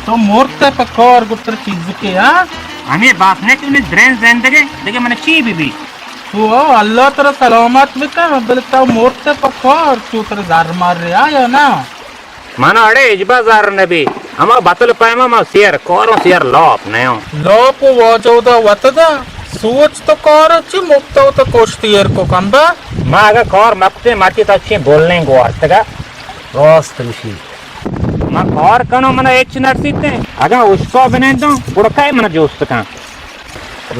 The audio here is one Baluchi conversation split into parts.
تو مرت پہ کار گپتر چیز کے، ہاں؟ ہمے بات نہ کہ انہیں درین زندگی، دگہ من چی بی بی؟ تو اللہ ترا سلامت بکن، بلے تو مرت پہ کار، تو ترا زر مر رہا یا نا؟ من اڑے ہچبر زر نبی، ہما بتل پیما ما سیر کاروں، سیر لاپ نیوں۔ لاپ و واجہ دا وتدا، سوچ تو کار چی مپتا و تو کشتی ایر کو کمبا؟ ما اگہ کار مکتے مرچی تا چی بولنے گوارتگا۔ راست گوشی۔ ما کار کنوں، منا ہچ نرسیتے۔ اگاں اشکا بنندوں، گڑا کئے منا جوست کن؟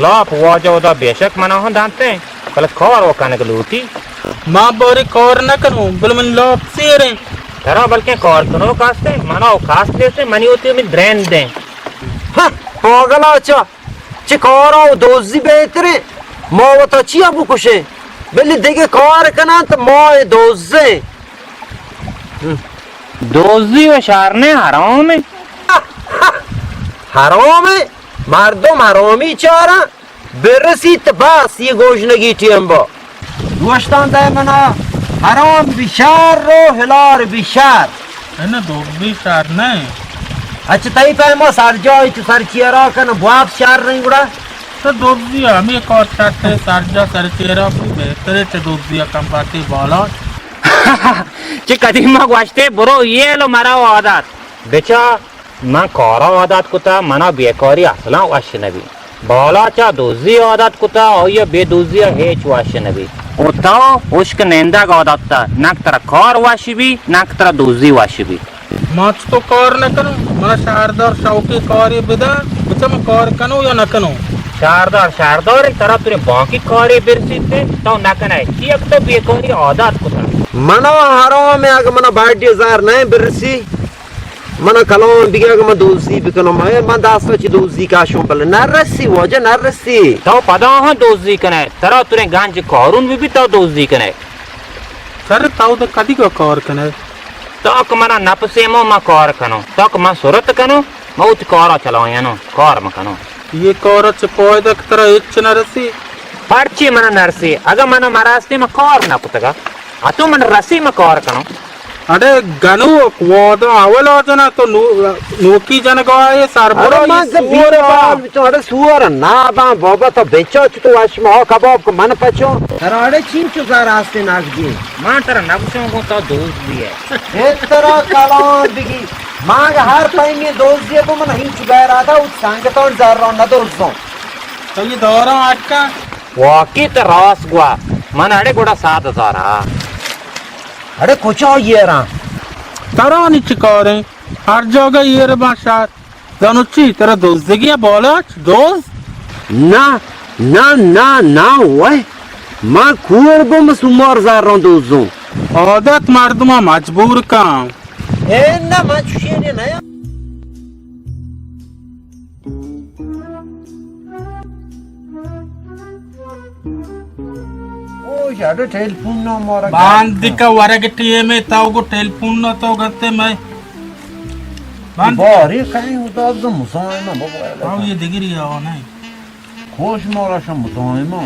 لاپ واجہ ادا بیشک منا ہم دانتے، بلے کار و کنگ لوٹی۔ ما باری کار نہ کنوں، بلے من لاپ سیریں۔ ترا بلکیں کار کنوک ہستے، منا و کاست دیستے، منی ہوتی ہمیں درین دیں۔ ہاں، پاگلا چا، چہ کارا و دوزی بہتریں۔ ما وتا چیا بکشیں؟ بلے دگہ کار کناں تو ما اے دوزیں۔ دوزی و شر نہ، حرامیں۔ حرامیں؟ مردم حرامی چاراں، برسیت بس یہ گوشنگی ٹیم با۔ گوشتان دے منا، حرام بی شر و حلال بی شر۔ انہ دوزی شر نہ۔ اچھا، تئی پیما سرجائی تو سر چیرا کن، بواب شر نہیں گڑا۔ تو دوزی ہمیں کار شرتے، سرجا سر چیرا بی بہترے چہ دوزی کم باتے بالا۔ چہ قدیما گوشتے، برو یہ لو مرا و عادت۔ بچا، من کارا عادت کتا، منا بیکاری اصلاً وش نبی۔ بالاچا دوزی عادت کتا، آیا بے دوزی ہیچ وش نبی۔ و تو اشک نندگ عادت تا، نک ترا کار وش بی، نک ترا دوزی وش بی۔ ما چتو کار نکنوں، منا شہردار شوقی کاری بدا، بچا من کار کنوں یا نکنوں؟ شہردار، شہردار، ترا ترے باقی کاری برسیتے، تو نکنے۔ چی یک تو بیکاری عادت کتا۔ منا حرام ہے، اگہ منا باڈی زار نہ برسی، من کلام بگہ من دوزی بکنم، اے من دستا چی دوزی کاشم، بلے نرسی واجہ، نرسی۔ تو پدا ہاں دوزی کنے، ترا تریں گنج کارون بی بی تو دوزی کنے۔ سر تو تو کدی کا کار کنے؟ تو کہ منا نپسے مو ما کار کنو، تو کہ من صورت کنو، ما وتی کارا چلائینو، کار مکنو۔ یہ کارا چہ پائدہ کہ ترا ہچ نرسی؟ پرچی منا نرسی؟ اگہ منا مراستی ما کار نکتگا، اتو من رسی ما کار کنو۔ اڑے گنوک، وعدہ اولا جنا تو نو-، نوکی جنگا آئے سر اڑے بڑا ما یہ ز سور بیمار با۔ بچوں، اڑے سور نا باں بابا، تو بچو چ تو وش ما کباب کو من پچو۔ ترا اڑے چین چو زار آستے ناز گی۔ ما ترا نگوشوں گو تو دوست بی ہے۔ اے ترا کلام بگی۔ ما اگہ ہر پیمی دوست بی تو من ہنچ بیرا دا، او سنگتان زر را ندرزوں۔ تو یہ دوران اٹکا۔ واقعی تو راست گوا۔ من اڑے گڑا سات ہزار آ۔ اڑے کچا یہ را؟ ترانی چکاریں؟ ہر جاگہ یہ ربا شر۔ زانو چی، ترا دزدگی ء بالاچ؟ دز؟ نہ، نہ، نہ، نہ، وے۔ ما کور بم سمار زراں دوزوں۔ عادت مردم ء مجبور کن۔ اے نہ، ما چوشیں نہ۔ او، شاڑو ٹیلیفون نہ مارا باند کا ورگ ٹی ایم ء تاو گو ٹیلیفون نہ تو گتے میں۔ بند۔ باری کہیں اتاز مزاحمہ بابا۔ ہاں، یہ دگری آوا نہیں۔ خوش مارا شم مزاحمہ۔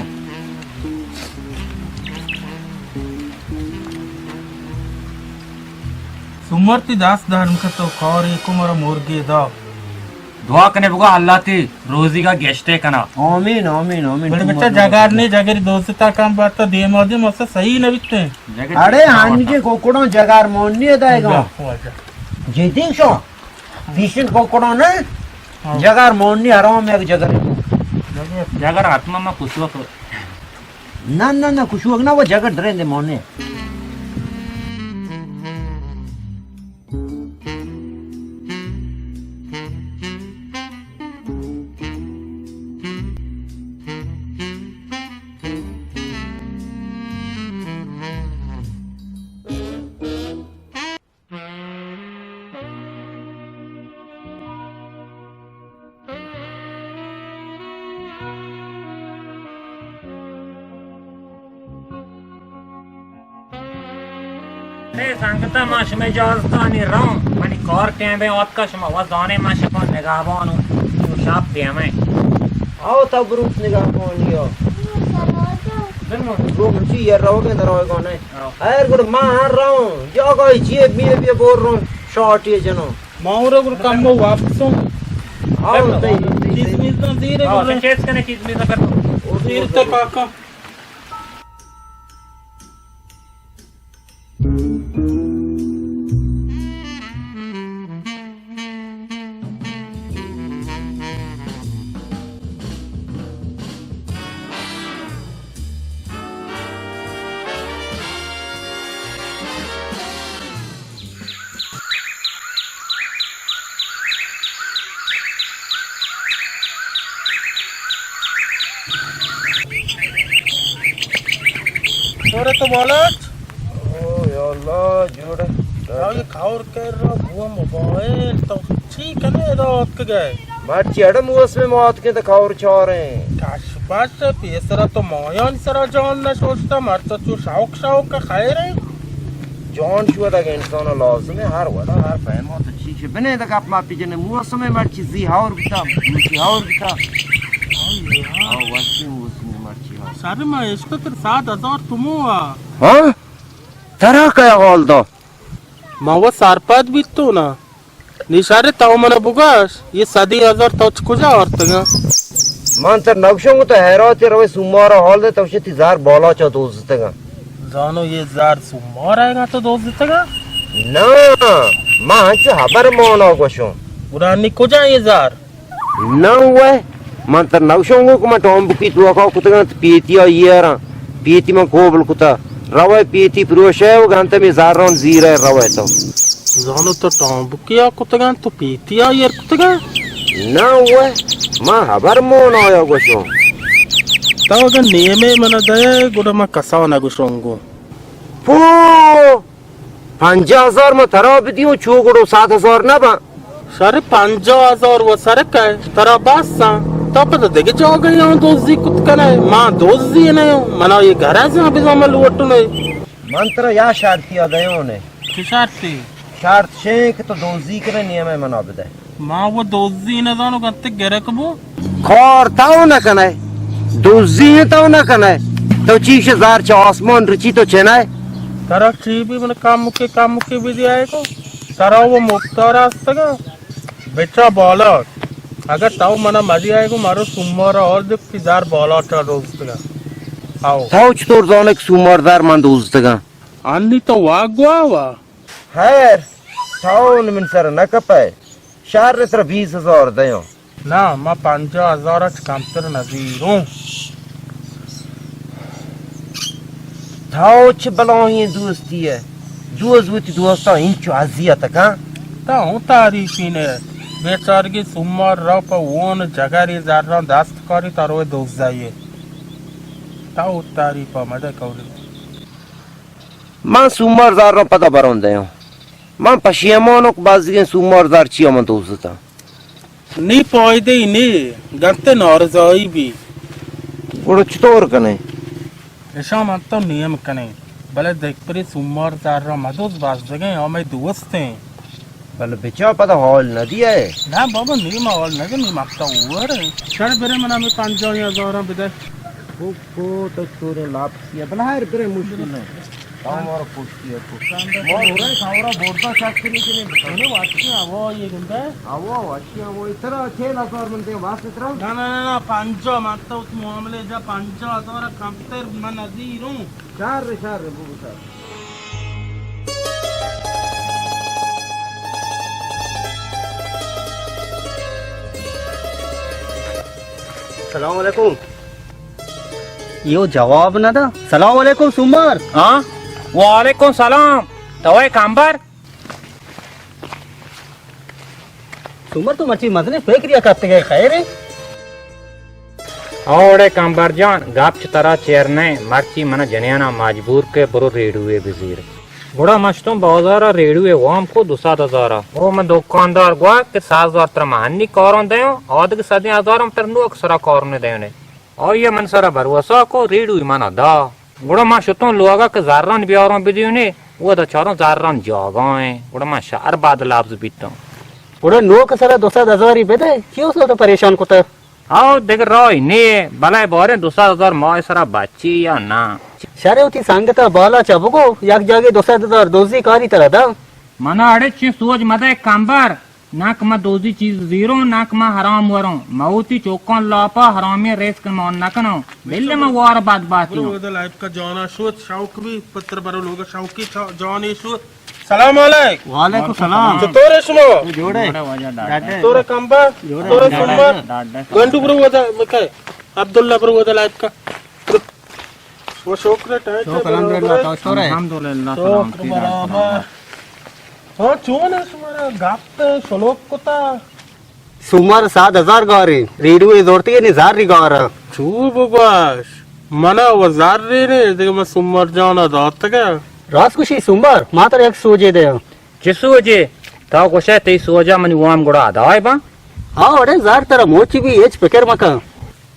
سومر تی دست درم کتو کاری کو مارا مرگی دا۔ دعا کنے بگو اللہ تی روزی کا گشتے کنا۔ آمین، آمین، آمین۔ بڑے بچہ جگر نے، جگر دوست تا کم بات دیما دیم اسا صحیح نہ بیتے۔ اڑے ہنگے کوکڑاں جگر مونی دائے گا۔ واجہ، واجہ۔ جدی شو۔ پیشن کوکڑاں نہ؟ ہاں۔ جگر مونی حرام یک جگر۔ جگر حتما ما کشوک۔ نہ، نہ، نہ، کشوک نہ، وہ جگر دریں دے مونی۔ اے سنگتاں، ما شمئے اجازتانی روں، منی کار ٹیمیں آتکا، شما وت زانے ما شپاں نگہبان و شپ دیمیں۔ آؤ تو بروت نگہبانی آ۔ بلو۔ گو مرچی یہ روگیں در آئیگانے۔ ہیر گڑ ما ہر روں، جاگائی جیب میب یہ بور روں، شاٹی جنوں۔ ما اور گڑا کمو واپس اوں۔ آؤ، تئی، تئی، چیز میز نہ زیر ہاں، گڑا۔ چیز کنے چیز میز نہ کر۔ زیر تے کاکا۔ چورے تو بالاچ؟ او یا اللہ، جوڑ۔ آئی کور کر رہا، وہ موبائل تو چی کنے ادا اتکگے؟ مرچی اڑے موسم ما اتکیں تو کور چاریں۔ کش بس، پیسرا تو مایانی سرا جان نہ شوشتا، مرچا چو شوق شوق خیر ہے۔ جان شودگ انسان لازم ہے، ہر وڑا ہر پیما تو چی چی بنے دگا اپ ما پیجنے موسم مرچی زی ہور بتا، موسی ہور بتا۔ ہاں، وقتی موسم مرچی ہور۔ سر ما اشکتر سات ہزار تومو آ۔ ہاں؟ ترا کیا حال دا؟ ما وہ سرپد بیتو نا۔ نی شر تو من بگش، یہ صدی ہزار تو چ کجا آرتگا؟ من تر نگشوں تو حیراتی روی سومار حال دے تو تی زار بالا چا دوزتگا۔ زانو یہ زار سومار آئے گا تو دوزتگا؟ نا، ما ہنچو حبر مونا گوشوں۔ گڑا نی کجا یہ زار؟ نہ وے، من تر نگشوں گو کہ من ٹامبکی توکا کتگاں تو پیتی آ ایراں، پیتی من کوبل کتا، روے پیتی پروشے و گنت می زاران زیرے روے تو۔ زانو تو ٹامبکی آ کتگاں تو پیتی آ ایر کتگاں؟ نہ وے، من حبر مون آیا گوشوں۔ تو اگر نیمے من دے گڑا من کسا نگشوں گو۔ پو! پنجاہ ہزار من ترا بدیوں، چو گڑو سات ہزار نہ باں۔ سر پنجاہ ہزار و سر کئے، ترا بس آں۔ تو پتہ دگہ جاگہ یاں دوزی کت کنے، ما دوزی نہ یوں، منا یہ گھر ہے جہاں بزاں من لوٹنے۔ من ترا یا شرطی آ دیوں نے۔ چی شرطی؟ شرط شے کہ تو دوزی کنے نیمے منا بدے۔ ما وہ دوزی نہ زانو گنتے گرک بو۔ کار تو نہ کنے، دزی تو نہ کنے، تو چیش زار چہ آسمان رچی تو چنائے۔ ترا چی بھی من کم کے کم کے بھی دیائے کو، ترا وہ مختار آستگا، بچا بالا، اگر تو منا مدی آئے کو، مارو سومار اور دپ کی زار بالا چا دوستگا۔ آؤ۔ تو چطور زانے کہ سومار زار من دوستگا؟ انی تو واگ گوا وا۔ خیر، تو من سر نہ کپے، شہر ترا بیس ہزار دیاں۔ نا، ما پنجاہ ہزار اچ کمتر نزیروں۔ تھا چہ بلاہیں دوستی ہے، دوست وتی دوستاں انچو اذیت کن۔ تا ہوں تعریفی نے، بیچارگی سومار را پہ اون جگری زراں دست کاری تروے دوزائیے۔ تا ہوں تعریف مدے کولی۔ من سومار زراں پدا برون دیاں۔ من پشیمانوں کہ بازگیں سومار زر چیا من دوزتاں۔ نی پائدہ ای نی، گنتے نارضائی بی۔ گڑا چطور کنے؟ اشاں من تو نیم کنے، بلے دگپری سومار زر را مدوز بازگیں، آ مئے دوستیں۔ بلے بچا پدا حال ندیئے۔ نا بابا، نیم حال ندے، نیم ہفتہ اوور ہے۔ چل برے منا ہمیں پنجاہ ہزاراں بدے۔ کو، کو تو چوریں لاپسی ہے، بلے ہر برے مشکل ہے۔ تو مارا پشتی ہے تو۔ ما ہورے ساورا بوردا چک کنی کنی بکنی۔ نے واچی ہوا یہ گندے۔ ہوا واچی ہوا، اترا چھ ہزار من دے واسطے ترا۔ نا، نا، نا، نا، پنجاہ من تو اس معاملے جا پنجاہ ہزار کمتر من نزیروں۔ شر، شر، بگو شر۔ سلام علیکم۔ یو جواب نہ دا۔ سلام علیکم سومار۔ ہاں؟ وعلیکم سلام۔ تو اے کمبر؟ سومر، تو مرچی مزنیں فکر یا کپتگ ئے، خیر ایں؟ اوڑے کمبر جان، گپ چہ ترا چیر نہ، مرچی من جنینا مجبور کہ برو ریڈوے بزیر۔ گڑا من شتوں بازارا ریڈوے وام کو دو سد ہزارا۔ او من دکاندار گوا کہ سد ہزار ترا من ہنی کارون دیوں، آدگہ سدیں ہزارم تر نوک سرا کارون دیوں نے۔ آئی من سرا بھروسہ کو، ریڈوی منا دا۔ گڑا ما شتوں لوگا کہ زران بیاروں بدیونی، اودا چاروں زران جاگا ایں۔ گڑا ما شر بد لبز بیتوں۔ گڑا نوک سرا دو سد ہزاری بدے، کیو سو تو پریشان کتا؟ او دگہ راہی نے، بلے باریں دو سد ہزار ماہ سرا بچی یا نا؟ شرے وتی سنگتا بالا چا بگو، یک جاگے دو سد ہزار دوزی کاری ترا دا۔ منا اڑے چی سوج مدے کمبر۔ ناں کہ ما دوزی چیز زیروں، ناں کہ ما حرام وروں۔ ما وتی چوکاں لاپا حرامی رزق مان نکنوں۔ بلے ما وار بد باتی برو ہوں۔ ودا لائف کا جانا شوت شوق بھی پتر برو لوگ شوقی چا-، جانے شوت۔ سلام علیک۔ وعلیکم السلام۔ چطور ہے شما؟ جوڑے۔ جوڑے واجہ ڈاڈا۔ چطور ہے کمبا؟ جوڑے۔ چطور ہے سمبا؟ ڈاڈا۔ گنڈو برو ودا مکے۔ عبداللہ برو ودا لائف کا۔ وہ شکر ہے، ٹائٹ ہے، شکر الحمدللہ، برابر ہے۔ تو شکر ہے۔ الحمدللہ، شکر سلامتی برابر۔ ہاں، چون ہے شمارا؟ گپ ہے، شلوک کتا۔ سومار سات ہزار گاریں، ریڈو ء زورتی نی زر ری گار۔ چو بگوش، منا و زر ری نے، دیگه من سومار جانا داتگا۔ راست گوشی سومار، ما ترا یک سوجے دیاں۔ چہ سوجے؟ تو گوشئے تئی سوجا منی وام گڑا ادائے باں؟ ہاں، اڑے زر ترا موچی بی، ہچ پکر مکن۔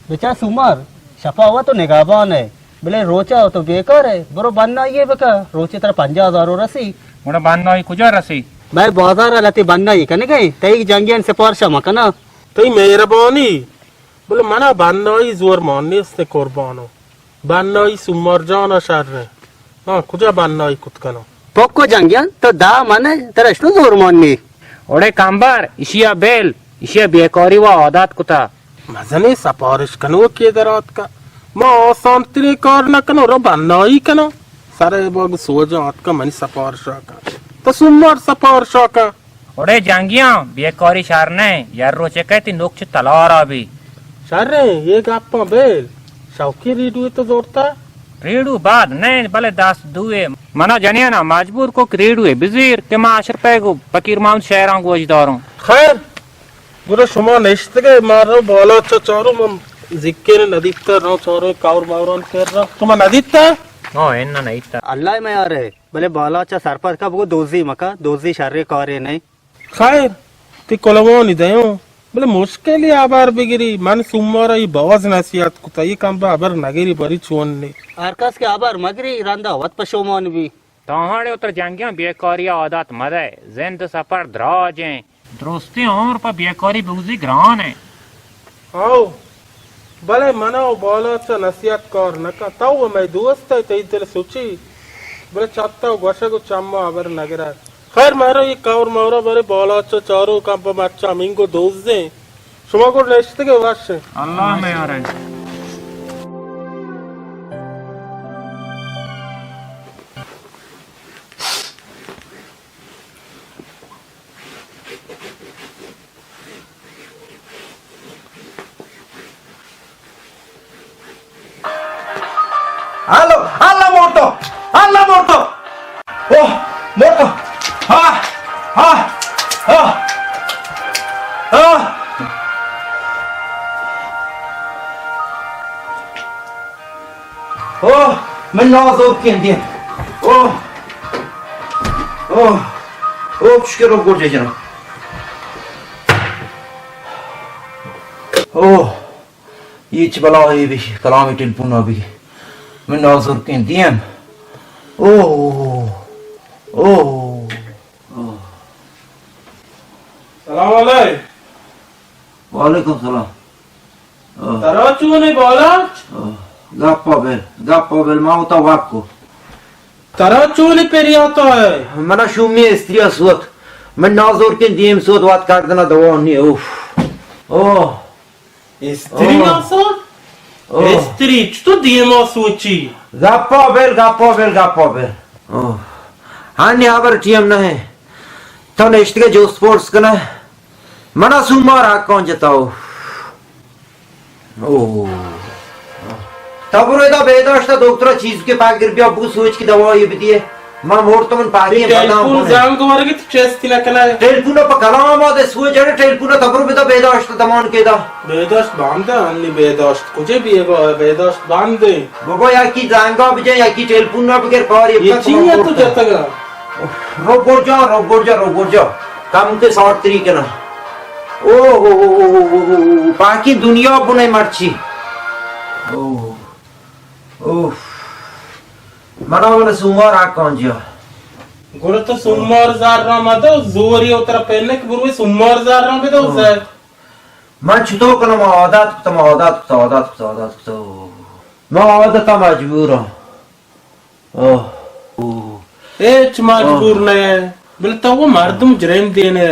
بچار سومار، شپا وت تو نگہبان ئے، بلے روچا تو بیکار ئے، برو بنائی ء بکن، روچے ترا پنجاہ ہزار و رسی۔ گڑا بنائی کجا رسی؟ مئے بازار ء لہتے بنائی کنگ ء، تئی جنگیانی سپارش ء مکناں۔ تئی مہربانی، بلے منا بنائی زور مان نیست قربانو۔ بنائی سومار جان ء شر انت۔ ہاں، کجا بنائی کت کناں؟ پکو جنگیان، تو داہ من ئے، ترا اشتو زور مان نی۔ اوڑے کمبر، اشیا بیل، اشیا بیکاری و عادت کتا۔ مزنیں سپارش کنوکے در آتکا۔ ما آسان تریں کار نہ کناں، رو بنائی کناں۔ سر ء باگ سوجا آتکا منی سپارشا کن۔ تو سومار سپارشا کن۔ اڑے جنگیاں، بیکاری شر نہ، یک روچے کئے تئی نوک چہ تلارا بی۔ شر ایں، اے گپاں بیل۔ شوقی ریڈو تو زورتا؟ ریڈو بد نہ، بلے دست دوئے۔ منا جنینا مجبور کو کہ ریڈو بزیر کہ ما اشرپیگ و فقیر محمد شعراں گوش داروں۔ خیر، گڑا شما نشتگے، ما رو بالاچا چارو، من زکین ندیتا، رو چارو کور موران کر را۔ شما ندیتا؟ ہاں، اناں ندیتا۔ اللہ میارے۔ بلے بالاچ ء سرپد کا بگو دوزی مکن، دوزی شریں کارے نئے۔ خیر، تئی کلوانی دیوں، بلے مشکلی ہبر بگری، من سومارا ای باز نصیحت کتا، ای کم با ہبر نگری، بری چون نے۔ ہر کس کہ ہبر مگری، رندا وت پشومان بی۔ تاہاڑے اتر جنگیاں بیکاری عادت مدئے، زند سفر دراجیں۔ درستیں عمر پہ بیکاری بوزی گران انت۔ ہئو، بلے منا و بالاچ ء نصیحت کار نہ کن۔ تو و مئے دوست ئے، تئی دل سچی، بلے چہ تو گوشگ و چما ہبر نہ گرئے۔ خیر، مہرو، اے کور مورا برے بالاچ ء چارو کن، پہ مرچا ہمینگو دوزیں۔ شما گڑ نشتگے وش انت۔ اللہ میارے۔ اللہ، اللہ مرتو، اللہ مرتو۔ اوہ، مرتو۔ آہ، آہ، آہ، آہ۔ اوہ، من نازرکیں دیم۔ اوہ۔ اوہ۔ اوہ، چشکے رو گوجے جناب۔ اوہ۔ ہچ بلاہے بی، کلامی ٹیلیفون بی۔ من نازرکیں دیم۔ اوہ۔ اوہ۔ اوہ۔ سلام علیکم۔ وعلیکم سلام۔ آہ۔ ترا چون اے بالاچ؟ آہ۔ گپا بل، گپا بل، ما وتا وک کو۔ ترا چون اے پریاتا ہے؟ منا شومی استریا سوت۔ من نازرکیں دیم سوت، وت کردنا دوا نی، اوف۔ اوہ۔ استری آہ۔ آسان؟ اوہ۔ استری چطور دیما سوچی؟ گپا بل، گپا بل، گپا بل۔ اوہ۔ ہنی ہبر ٹیم نہ ہے۔ تو نشتگے جوست پورس کنا۔ منا سومار حقاں جتا۔ اوہ۔ تو برو ادا بیداشت ء دکتر ء چیز کے پاک گر بیا بو سوچ کی دوائی بدیے۔ ما مورتون پاکی بدام ٹیلیفون بنے۔ زنگ ورگی تو چستی نہ کنا۔ ٹیلیفون پہ کلام آمادے سوچ اڑے ٹیلیفون تو برو بدا بیداشت دمان کے دا۔ بیداشت باندہ انی بیداشت کجے بیگا ہے بیداشت باندے۔ بابا یکی زنگا بجے یکی ٹیلیفون نہ بگر کار یہ چی ہے تو جتگا؟ رو برجا، رو برجا، رو برجا۔ کم کے ساٹھ تری کنا۔ اوہ، اوہ، اوہ، باقی دنیا بنے مرچی۔ اوہ، اوہ۔ منا ول سومار آکان جا۔ گڑا تو سومار زر را مدو، زوری اترا پہلے کہ بروی سومار زر را بدو اوہ۔ زر۔ من چطور کنم، عادت کتا، من عادت کتا، عادت کتا، عادت کتا۔ من عادت مجبورم۔ اوہ، اوہ۔ ہچ مجبور اوہ۔ نہ ئے، بلے تو وہ مردم جرم دینے۔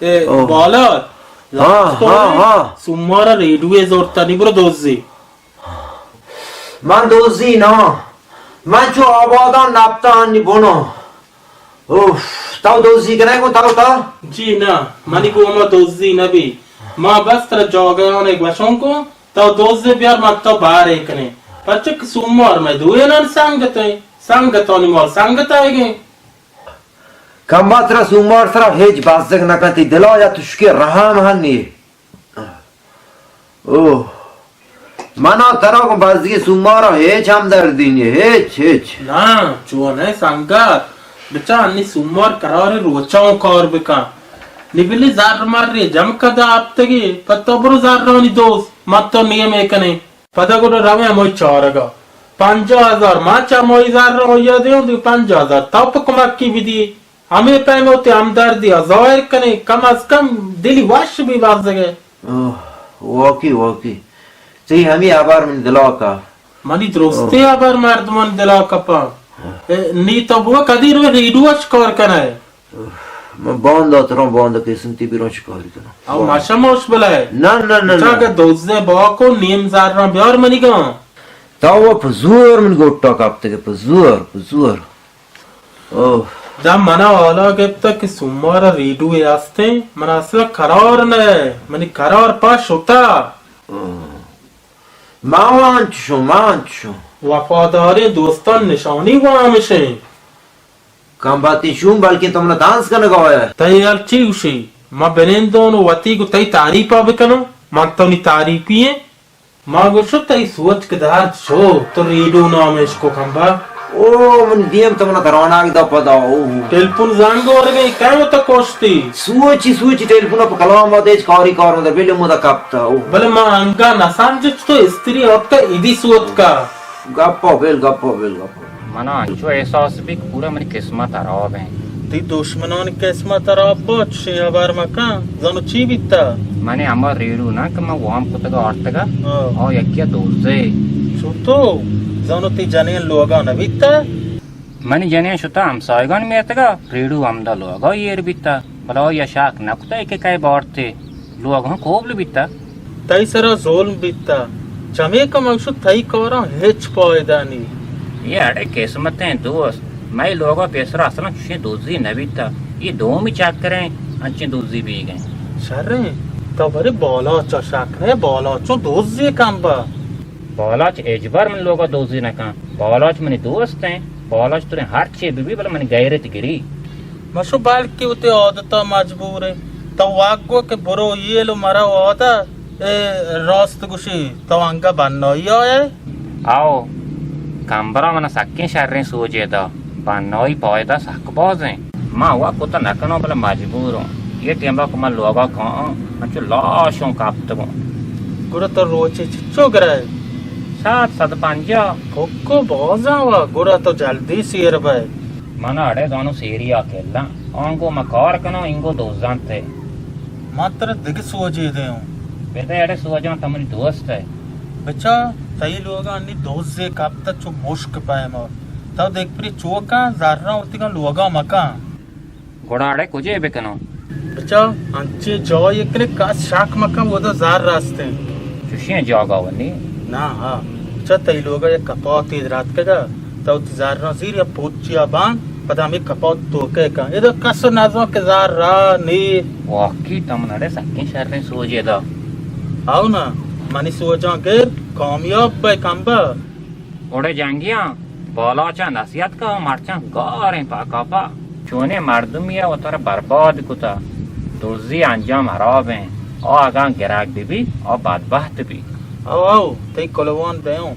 اے، اوہ۔ بالا، ہاں، ہاں، ہاں۔ سومارا ریڈوے زورتا نی برو دوزی۔ من دوزی نا۔ من چو آبادان نپتا انی بونو۔ اوف، تو دوزی کنئے گوں تو، تو؟ جی نا، منی گوں ہما دوزی نبی۔ ما بس ترا جاگہانے گوشوں کو، تو دوزے بیار، من تو بارے کنے۔ پرچہ کہ سومار مئے دوئینان سنگت ایں، سنگتانی مال سنگت آئیگیں۔ کمبا ترا سومار سرا ہچ بزگ نہ کنت، تئی دلا یا تشکے رحم ہنی۔ اوہ۔ منا ترا گوں بزگیں سومارا ہچ ہمدردی نیست، ہچ، ہچ۔ نا، چو نہ سنگت۔ بچا انی سومار قرار روچاں کار بکن۔ نی بلی زر مر ری جم کدا ہپتگی، پہ تو برو زرانی دوست، مت تو نیمے کنے۔ پدا گڑا رویں ہمائی چارگا۔ پنجاہ ہزار ما چہ ہمائی زر رو یا دیوں، دی پنجاہ ہزار تو پہ کمکی بدی۔ ہمے پیم وتی ہمدردی ء ظاہر کنیں، کم از کم دلی وش بی بزگے۔ اوہ، واقعی، واقعی۔ تئی ہمے ہبر منی دلا کپت۔ منی درستیں ہبر مردمانی دلا کپاں۔ اے، نی تو بوا کدی روئے ریڈو ء شکار کنئے؟ من باندا تران، باندا قسمتی بیران شکاری کناں۔ او ماشا موش بلئے۔ نہ، نہ، نہ، نہ۔ اگہ دوزے باکو نیم زراں بیار منی گاں۔ تو پہ زور من گوٹا کپتگے، پہ زور، پہ زور۔ اوہ۔ داں منا حالا گپتہ کہ سومارا ریڈوے ہستیں، منا اصلا قرار نہ، منی قرار پہ شتہ۔ اوہ۔ ما وانچ شوں، ما وانچ شوں۔ وفاداریں دوستان نشانی و ہمشیں۔ کمباتی شوم، بلکیں تو منا دانس کنگا آیا۔ تئی حال چی گوشی؟ ما بنندون و وتی گو تئی تعریفا بکنوں؟ من تو نی تعریفی ہیں؟ ما گوشت، تئی سوچ کہ درد شو، تو ریڈو نامش کو کمبا۔ او، من دیم تو منا دراناگ دا پدا، او۔ ٹیلیفون زنگ ورگے، کئے وتا کشتی؟ سوچی، سوچی ٹیلیفون پہ کلام آتے، ہچ کاری کار نہ، بل مودا کپتا، او۔ بلے ما انگا نہ سمجھت تو استری آتکا ایدی سوتکا۔ گپا بل، گپا بل، گپا۔ منا انچو احساس بی کہ پورا منی قسمت حراب ہیں۔ تئی دشمنانی قسمت حراب با، چشیں ہبر مکن۔ زانو چی بیتا؟ منی ہما ریڑو نا کہ من وام کتگا آرتگا، ہاں۔ آ یکیا دوزے۔ چو تو؟ زانو تئی جنین لوگا نہ بیتا؟ منی جنین شتا ہمسایگان میتگا، ریڑو ہمدا لوگا ایر بیتا۔ بلے آئی ء شک نہ کتہ کہ کئے بارتے، لوگ ہم کوبل بیتہ۔ تئی سرا ظلم بیتہ، چمیکہ من گوشت تئی کاراں ہچ پائدہ نی۔ اے اڑے قسمتیں دوست، مئے لوگا پیسرا اصلاں چشیں دزی نہ بیتہ۔ اے دومی چکریں انچیں دزی بیگیں۔ شریں، تو برے بالاچا شک نہ، بالاچوں دزی کم با۔ بالاچ ہچبر من لوگا دزی نہ کن۔ بالاچ منی دوست ہیں۔ بالاچ تریں ہر چی بہ بی، بلے منی غیرت گری۔ مشو بلکہ وتی عادتا مجبور ہے۔ تو واک گو کہ برو یل و مرو آدا، اے راست گوشی، تو انگا بنائی آئے؟ آؤ، کمبرا منا سکیں شریں سوجے دا۔ بنائی پائدہ سک بازیں۔ ما وا کت نہ کناں، بلے مجبور اوں۔ اے ٹیمبا کہ من لوگا کاں، انچو لاشوں کپتگوں۔ گڑا تو روچے چچو گرئے؟ سد، سد پنجاہ۔ پکو بازاں وا، گڑا تو جلدی سیر بئے۔ من اڑے زانو سیری آ کلاں۔ آنگو ما کار کناں، اینگو دوزنت۔ من ترا دگہ سوجے دیوں۔ بدے اڑے سوجاں، تو منی دوست ئے۔ بچا، تئی لوگا انی دوزے کپتہ چو مشک پیما۔ تو دگہ پری چوکاں زراں وتیگاں لوگا مکاں۔ گڑا اڑے کجے بکناں؟ بچا، انچیں جاہے کنے کس شک مکن، اودا زر ہستیں۔ چشیں جاگہ ونی؟ نا، ہا۔ بچا، تئی لوگا یک کپاتے دراتکگا، تو وتی زراں زیر یا پوچیا بان، پدا ہمے کپات توکے کن۔ ادا کس نزان کہ زر را نی۔ واقعی تو من اڑے سکیں شریں سوجے دا۔ او نا، منی سوجاں گر، کامیاب بئے کمبا۔ اڑے جنگیاں، بالاچاں نصیحت کا، مرچاں گاریں پاکا پا۔ چونیں مردمی ء وتارا برباد کتا۔ دزی انجام حراب ہیں۔ آ اگاں گراگ بہ بی، آ بدبخت بی۔ او، او، تئی کلوان دیوں۔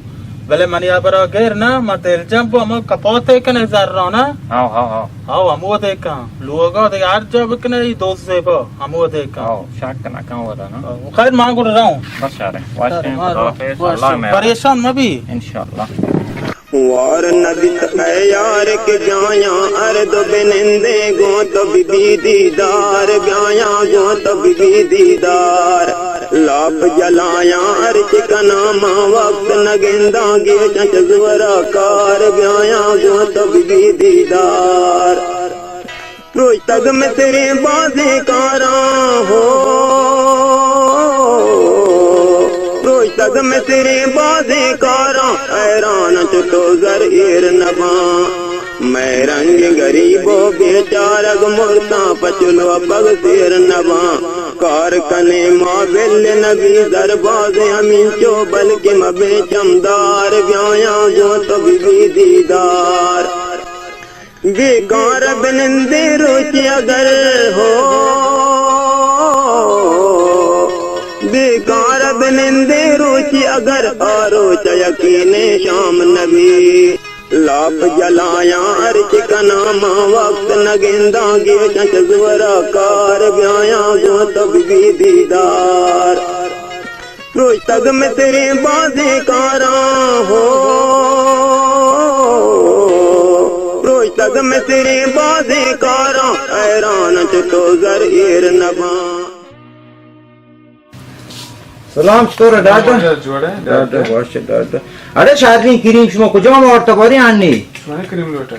بلے منی ہبرا گر نہ، من دلجم بو، ہمو کپاتے کنے زرانا۔ او، او، او۔ او، ہمو دے کن۔ لوگا دے ہر جا بکنے، ای دوست زیبا، ہمو دے کن۔ او، شک نہ کن ودا نا۔ او، خیر، ما گڑ رہوں۔ بس شارے۔ واشیں، خدا حافظ، اللہ مہربان۔ پریشان مہ بی۔ انشاءاللہ۔ وار نہ بیت اے یار کہ جایاں ہر دو بنندیں گوں تو بی بی دیدار، بیایاں گوں تو بی بی دیدار۔ لاپ جلایاں ہر چہ کناں ما وقت نہ گنداں گیشاں چہ زورا کار، بیایاں گوں تو بی بی دیدار۔ روشتگ مصریں بازیں کاراں ہو، روشتگ مصریں بازیں کاراں، حیران چتو زر ایر نباں۔ مئے رنگ گریب و بیچارگ مرتاں، پچلو پگ سیر نباں۔ کار کنیں ما بل نبی زر بازیں ہمینچو، بلکہ مبیں چمدار، بیایاں گوں تو ببی دیدار۔ بیکار بنندے روچے اگر ہو، بیکار بنندے روچے اگر، آ روچ یقین شام نبی۔ لاپ جلایاں ہرچ کناں ما وقت نگنداں، گیشاں چہ زورا کار، بیایاں گوں تو ببی دیدار۔ روشتگ مصریں بازیں کاراں ہو، روشتگ مصریں بازیں کاراں، حیران چتو زر ایر نباں۔ سلام، چطور ہے ڈاکٹر؟ جوڑ ہے، ڈاکٹر۔ ڈاکٹر، باش ڈاکٹر۔ اڑے شریں کریم شما کجام آورتا باری آنی؟ شما کریم لوٹا؟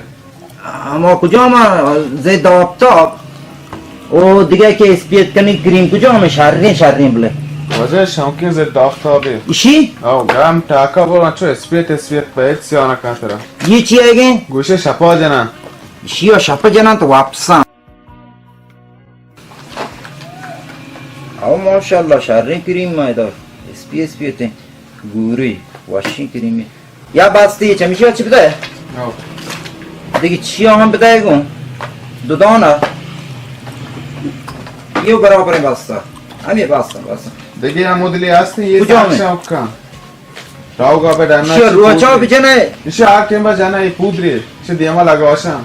ہما کجام ضد آفتاب؟ او دگہ کہ اسپیت کنی کریم کجام شریں، شریں بلے؟ واجہ شوقیں ضد آفتاب ہے۔ اشی؟ او گرم ٹاکا بول، اچھو اسپیت، اسپیت پیت سیانا کن ترا۔ یہ چی ہے گے؟ گوشے شپا جنا۔ اشی و شپ جنا تو واپساں۔ او ماشاءاللہ، شریں کریم ما ادا۔ اسپی اسپی اتیں۔ گوری، وشیں کریمی۔ یا بستی چمیشی چی بدے؟ او۔ دیگه چی هم بدے گون؟ دو دانا۔ یو برابر بستا۔ ہمیں بستا، بستا۔ دیگه هم مدلی هستی، یہ کجا ساکشا ہمیں؟ کن۔ راوگا پہ ڈنا شو چی روچا پودری؟ بجنے۔ ایشی آ ٹیم با جنا یہ پودری، ایشی دیما لگوشاں۔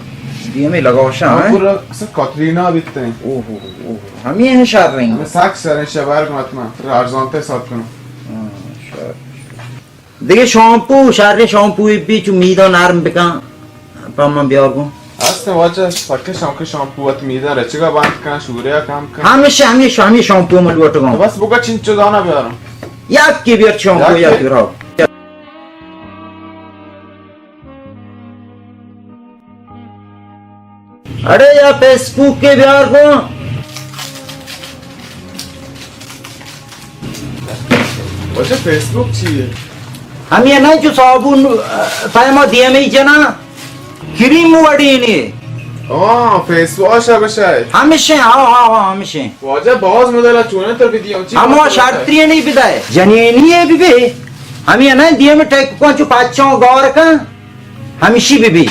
دیما لگوشاں، ہاں، ہیں؟ پورا اصل کاترینا بیتے ہیں۔ اوہ، اوہ، اوہ، ہمیں ہیں شر رہی۔ ہمیں ساک شر ہیں، شبار کو اتما، ارزانتے ساتھ کنو۔ ہاں، شر۔ دیگه شامپو، شر شامپو بی چو میدا نرم بکن۔ پہ من بیار گوں۔ است واجہ، پکے شانکے شامپو ات میدان رچگا بند کن، شوریا کم کن۔ ہمیشہ، ہمیشہ، ہمیشہ شامپو من لوٹگاں۔ بس بگا چنچو دانا بیارم۔ یک کی بیار شامپو، یک کی۔ یک کی راو۔ اڑے یا فیس بک کے بیار گوں۔ واجہ فیس بک چی ہے؟ ہمیں نہ جو صابون، آ، پیما دیمے جنا۔ کریم وڑی نے۔ ہاں، فیس واش ہے بشاید۔ ہمیشہ، ہاں، ہاں، ہاں، ہمیشہ۔ واجہ باز مدل چونے تر بھی دیا۔ ہمو شرطی نہیں بدائے۔ جنینی ہے بی بی۔ ہمیں نہ دیمے ٹیک کو چو پاچوں گور کا۔ ہمیشی بی بی۔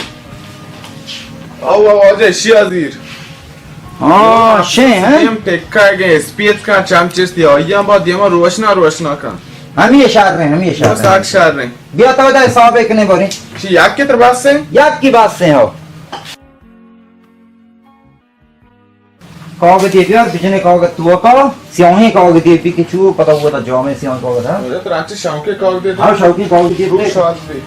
او واجہ شی حاضر۔ ہاں، شے ہیں۔ دیم ٹکا گے، اسپیت کا چم چستی، آیاں با دیما روشنا روشنا کا۔ ہمیں اشار رہے، ہمیں اشار رہے۔ ساک شار رہے۔ بیا تو دا حساب ایک نے بری۔ چی، یک کی تر بس سے؟ یک کی بس سے ہو۔ کاغذ یہ بیار، بجنے کاغذ تو کا، سیاہیں کاغذ یہ بھی کچو پتہ ہوا تھا، جامع سیاہیں کاغذ ہے۔ مجھے تو رانچی شوقی کاغذ دے دے۔ ہاں، شوقی کاغذ یہ تو دے۔ شاد بھی۔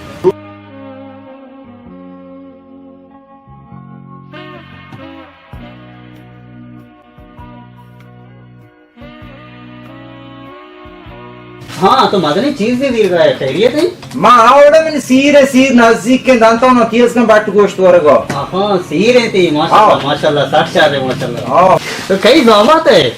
ہاں، تو مزنیں چیزے دیر گا ہے، خیریت ہے؟ ما آوڑا من سیر ہے، سیر نزدیک کے دانتا ہوں، تیز کن بٹ گوشت ورگا۔ ہاں، سیر ہے تی، ماشاءاللہ، ہاں۔ ماشاءاللہ، سٹ شار ہے، ماشاءاللہ۔ ہاں۔ تو کئی زامات ہے؟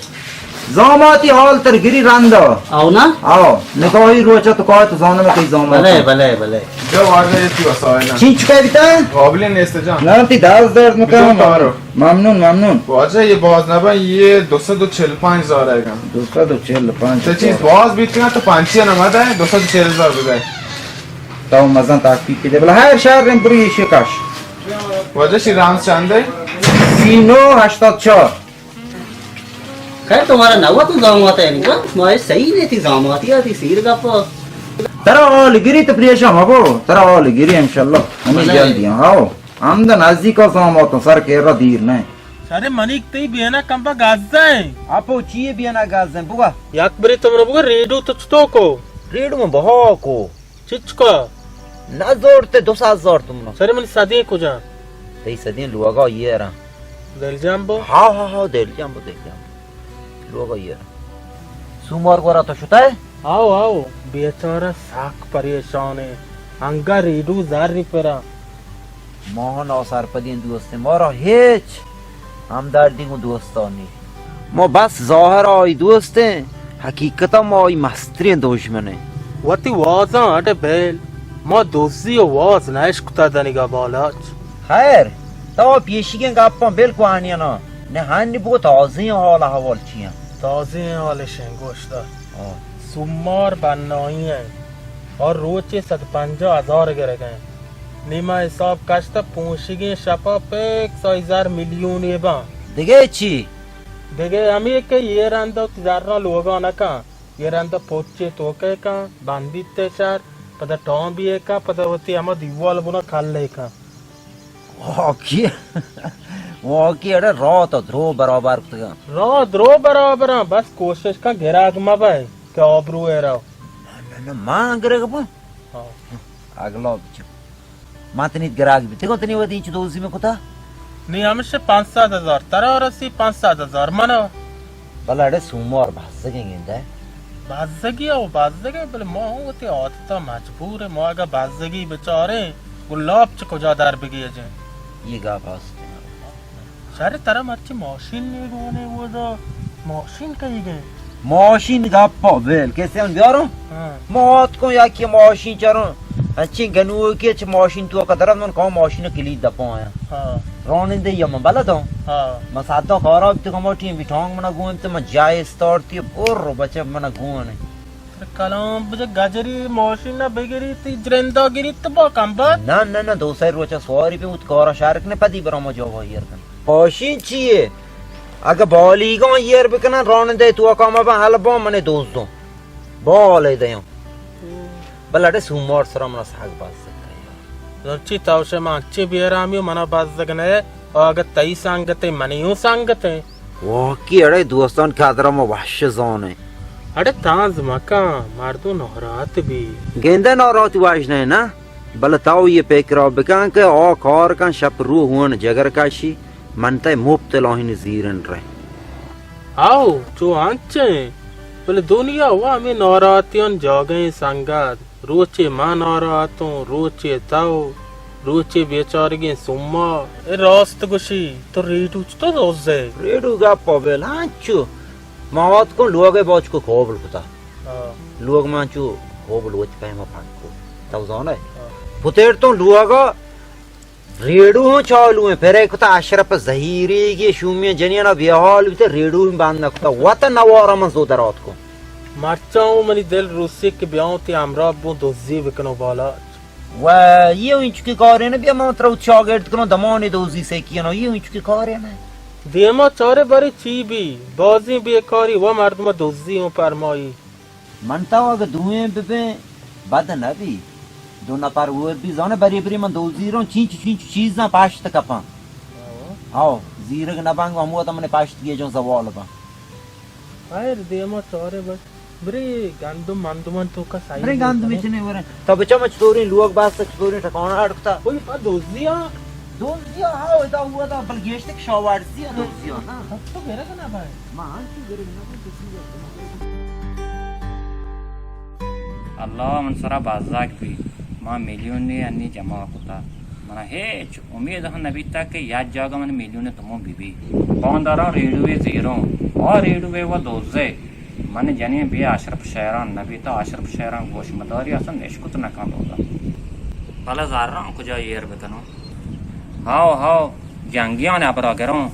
زاماتی حال تر گری رندا۔ آو نا؟ آو۔ نکاحی روچا تو کاہ تو زانم کئی زامات بلے، ہے۔ بلے، بلے۔ جو واجہ یہ تی وسائل ہیں۔ چین چکا بیتا؟ قابل نیست جان۔ نا، تی دست درد مکن۔ بزن تارو۔ ممنون، ممنون۔ واجہ یہ باز نہ بھائی، یہ دو سد و چل پانچ ہزار آئے گا۔ دو سد و چل پانچ ہزار۔ تو چیز باز بیتی نا تو پانچی نہ مدے، دو سد و چل ہزار بدے۔ تو مزن تاک پی کے دے، بلا ہر شہر رنگ بری شکاش۔ واجہ شی رانس چاندے؟ سی نو ہشتاد چار۔ خیر، تمہارا نوا تو زامات ہے انکا، ما سہی نہیں تی زاماتی آتی سیر گپا۔ ترا حال گری تو پریشان مبو، ترا حال گری انشاءاللہ۔ ہمیں بلے۔ جلدی ہاں، آؤ۔ ہم دا نزدیک زامات سر کے را دیر نہیں۔ سارے منیک تئی بینا کمبا گازیں۔ اپو چیے بینا گازیں، بگا۔ یک بری تمرا بگا ریڈو تو چتو کو؟ ریڈو من بہا کو۔ چچکا؟ نہ زورتے دو ساعت زورتم نو۔ سر من صدی کجا؟ تئی صدی لوگا یہ رہا۔ دلجم بو؟ ہاں، ہاں، ہاں، دلجم بو، دلجم بو۔ لوگا یہ رہا۔ سومار گورا تو شتا ہے؟ آؤ، آؤ، بیچارہ ساک پریشان ہے۔ انگا ریڈو زاری پرا۔ ماہ نو سرپدیں دوست مارا ہیچ۔ ہمدردی گوں دوستانی۔ ما بس ظاہر آئی دوستیں، حقیقتا ما آئی مستریں دژمنیں۔ وتی وازاں اڈ بیل، ما دزی و واز نہ اشکتا دنیگا بالاچ۔ خیر، تو پیشیگیں گپاں بل کوانینا، نہ ہنی بگو تازیں حال احوال چیاں؟ تازیں حال شنگ گوشتا۔ ہاں۔ سومار بنائی ہیں اور روچے صد پنجاہ ہزار گرگ ہیں۔ نیما حساب کشتا پونشگیں شپا پیک سائی زر ملیونے باں۔ دگہ چی؟ دگہ ہمے کہ یہ رندا وتی زراں لوگا نہ کن، یہ رندا پچے توکے کن، بندیت شر، پدا ٹام بیے کن، پدا وتی ہما دیوال بنا کلے کن۔ واقعی، واقعی اڑے راہ تو درو برابر کتگاں۔ راہ درو برابراں، بس کوشش کن گراگ مبئے کہ آبرو ء رو۔ نہ، نہ، نہ، ما گرگ بوں۔ ہاں۔ اگلا بچو۔ ما تنی گراگ بیتگوں، تنی وتی انچ دوزی میں کتا؟ نی ہمش پانچ سد ہزار، ترا رسی پانچ سد ہزار منا۔ بلے اڑے سوموار بزگیں گندے۔ بزگی او بزگیں، بلے ما ہوں وتی عادتا مجبور، ما اگا بزگی بچاریں، گلاب چ کجا در بگیجیں؟ یہ گپ است۔ شر ترا مرچی ماشین نیگونے ودا، ماشین کئی گئے؟ ماشین گپا بیل، کسے ہم بیاروں؟ ہاں۔ ما آتکوں یکی ماشین چاروں، انچیں گنوکی چ ماشین تو قدرت من کام ماشین کلید دپا آیا۔ ہاں۔ رانندہ یا من بلدوں۔ ہاں۔ من صدا کارا بیت کما ٹیم بیٹانگ منا گون تو من جائے استارتی بر بچہ منا گون۔ کلام بجا گجری ماشین نہ بگری تی جرندا گری تو با کم بات۔ نہ، نہ، نہ، دو سہ روچا سواری پہ اوت کارا شارک نے پدی برا ما جواب ایر کن۔ ماشین چیے؟ اگہ بالیگاں ایر بکنن رانندہ تو کام با حل با منے دوست دوں۔ بالے دیاں۔ بلے اڑے سومار سرا منا ساگ باز سکے۔ زرچی تاوشے ما انچے بیرامی و منا بزگ نئے، آگہ تئی سنگتے منی اوں سنگتے۔ واقعی اڑے دوستان قدر ما وش زانے۔ اڑے تانز مکن، مردم ناراحت بی۔ گندے ناراحتی واش نئے نا، بلے تاو یہ فکرا بکن کہ آ کار کن شپ رو ہون جگر کشی، من تئی مبتلاہین زیرن رہے۔ آو، چو انچیں، بلے دنیا و ہمیں ناراحتیان جاگہیں سنگت۔ روچے ما ناراحتوں، روچے تو، روچے بیچارگیں سما۔ اے راست گوشی، تو ریڈو چتو دوزے؟ ریڈو گپ بیل، ہاں چو۔ ما آتکوں لوگ باچ کو کوبل کتا۔ ہاں۔ لوگ ما چو کوبل وچ پیما پھنکو۔ تو زانے؟ ہاں۔ پتیڑ تو لوگا ریڈو ہوں چالو ہیں، پھر ایک کتا اشرف زہیری گی شومی جنینا بیحال بیتے، ریڈو ہوں بند نہ کتا۔ وت نوارا من زو درات کو۔ مرچاں منی دل روسی کہ بیاؤں تی ہمراہ بوں دزی بکنو بالاچ۔ و یہ انچکی کارے نہ بیا من ترا چاگرد کنو دمانی دوزی سے کیانو، یہ انچکی کارے نہ۔ دیما چارے بری چی بی، بازیں بیکاری و مردم دزی ہوں پرمائی۔ من تو اگہ دوئیں ببیں، بد نہ بی۔ دو نفر اور بی، زانے بری بری من دو زیروں، چینچ چینچ چیزاں پاشت کپاں۔ ہاو۔ ہاو، زیرگ نہ بانگ، ہمو تا من پاشت گیجوں زوال باں۔ خیر، دیما چارے بس۔ بری گندم مندمان تو کا سائی برے گندم چنے ورے۔ تا بچا مچ توریں لوگ باس تک توریں ٹکانا اڑکتا۔ کوئی پا دوزیا۔ دوزیا، ہاو، ادا ہوا دا، بل گیشتک شاوارزی دوزیا نا۔ تو گرگ نہ بھائی۔ ما انچو گرگ نہ بھائی، دوزیا۔ اللہ من سرا بازاک بی، ما میلیونے انی جمع کتا۔ منا ہیچ امید ہم نبیتا کہ یک جاگہ من میلیون تومن بی بی۔ باندارا ریڈوے زیروں، آ ریڈوے و دوزے۔ من جنین بی اشرف شہران نبیتا، اشرف شہران گوش مداری اصلا نشکت نکان دوزا۔ بلا زران کجا ایر بکنوں؟ ہاو، ہاو، جنگیان ابرا گروں۔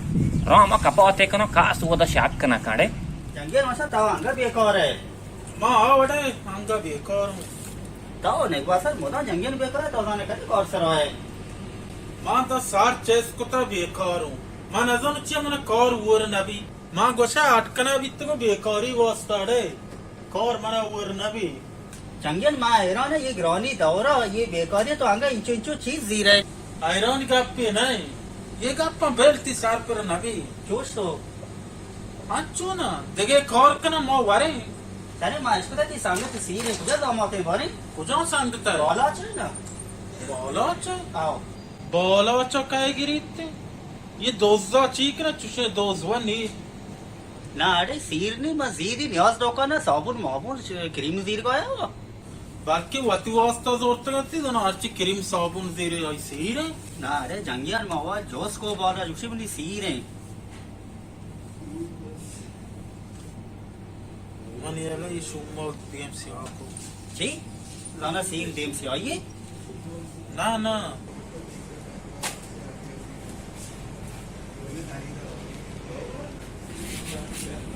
رام کپاتے کنوں، کاس ودا شک نکڑے۔ جنگیان ماشا تا انگا بیکار ہے۔ ما آ وڑے انگا بیکار ہوں۔ تاو نگواسر مدام جنگین بیکار ہے، تو زانے کدی کار سرا ہے۔ ما تا سار چیز کتا بیکار ہوں۔ ما نزانو چیا من کار ور نبی۔ ما گوشا اٹکنا بیتگو بیکاری واسطہ اڑے۔ کار منا ور نبی۔ جنگین ما حیران ہے، یہ گرانی دورا، یہ بیکاری تو انگا انچو انچو چیز زیرے۔ حیران گپے نہ، یہ گپاں بیل تی سر پر نبی۔ چوش تو؟ انچو نا، دگہ کار کناں ما وریں۔ چلے ما اشکتا تی سنگت سیر ہے، کجا داماتے باریں؟ کجا سنگت ہے؟ بالاچ ہے نا؟ بالاچ ہے؟ آو۔ بالاچ کئے گریت؟ یہ دوزا چی کناں چوشیں دوز و نی؟ نا اڑے سیر نی، ما زیری نیاز دوکانا صابون مابون ش-، کریم زیر گایا ہوا۔ بلکہ وتی واسطہ زورتگ انت، زنا ہرچی کریم صابون زیرے آئی سیر ہیں۔ نا اڑے جنگیان ما وا جوس کو بالا جوشی منی سیر ہیں۔ منی ہیالا اے شوما دیم سیاہ کو۔ چی؟ زانا سیل دیم سیاہی ئے؟ نا، نا۔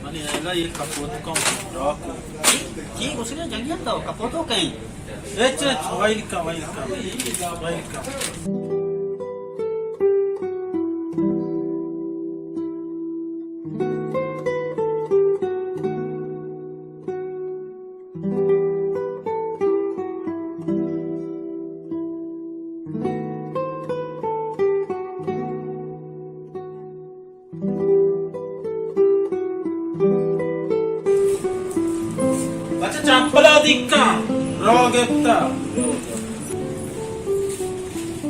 منی ہیالا اے کپوت کن، ڈاکو۔ چی؟ چی گوشگے جنگی تو؟ کپوتو کئیں؟ اچ، اچ، ویلکم، ویلکم، ویلکم۔ بچہ چپلا دیکھاں، راہ گپتا۔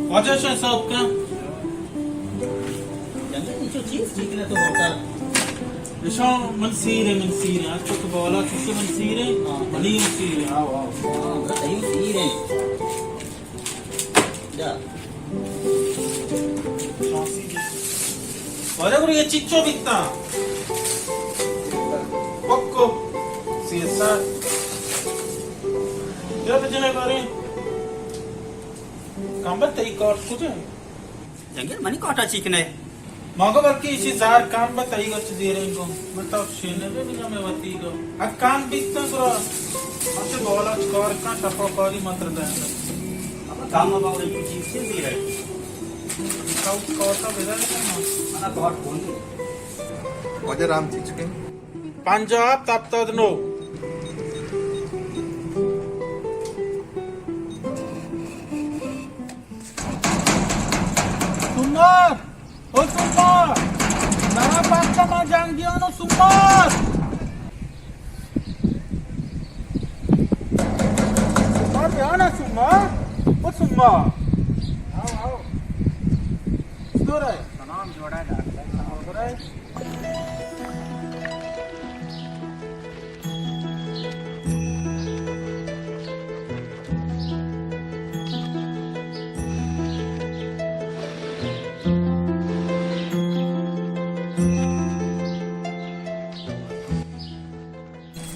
واجہ شاہ صاحب کا۔ جنگل نیچو چیز ٹھیک نہ تو ہوتا۔ اشاں من سیر ہے، من سیر ہے۔ آج تو بالا چوشے من سیر ہے۔ ہاں۔ منی سیر ہے۔ آؤ، آؤ۔ ہاں، بس صحیح سیر ہے۔ جا۔ ارے گڑا اے چچو بیتا۔ پکو۔ C S R. کیا بجنے بارے؟ کمبل تئی کارڈ کجا ہے؟ جنگل منی کارڈا چیک نہ۔ ماگو بلکہ اسی زار کام بہ تئی گچ زیریں گو۔ من تو شینے بہ بجا میں وتی گو۔ اگ کام بیتا گرا۔ ہمچے بولا چکار کن ٹپا پاری متر دیں۔ اب کام بہ بولا چیز سے زیرے۔ تو کارڈا بدل کن۔ منا کارڈ کون؟ واجہ رام چیچکے۔ پنجاہ ہپت ہپتاد نو۔ سومار! او سومار! نرا پاکا ما جنگیانو سومار! سومار بیا نا سومار! او سومار! آؤ، آؤ۔ چطور ہے؟ سلام جوڑا ہے ڈاکٹر۔ سلام جوڑا ہے۔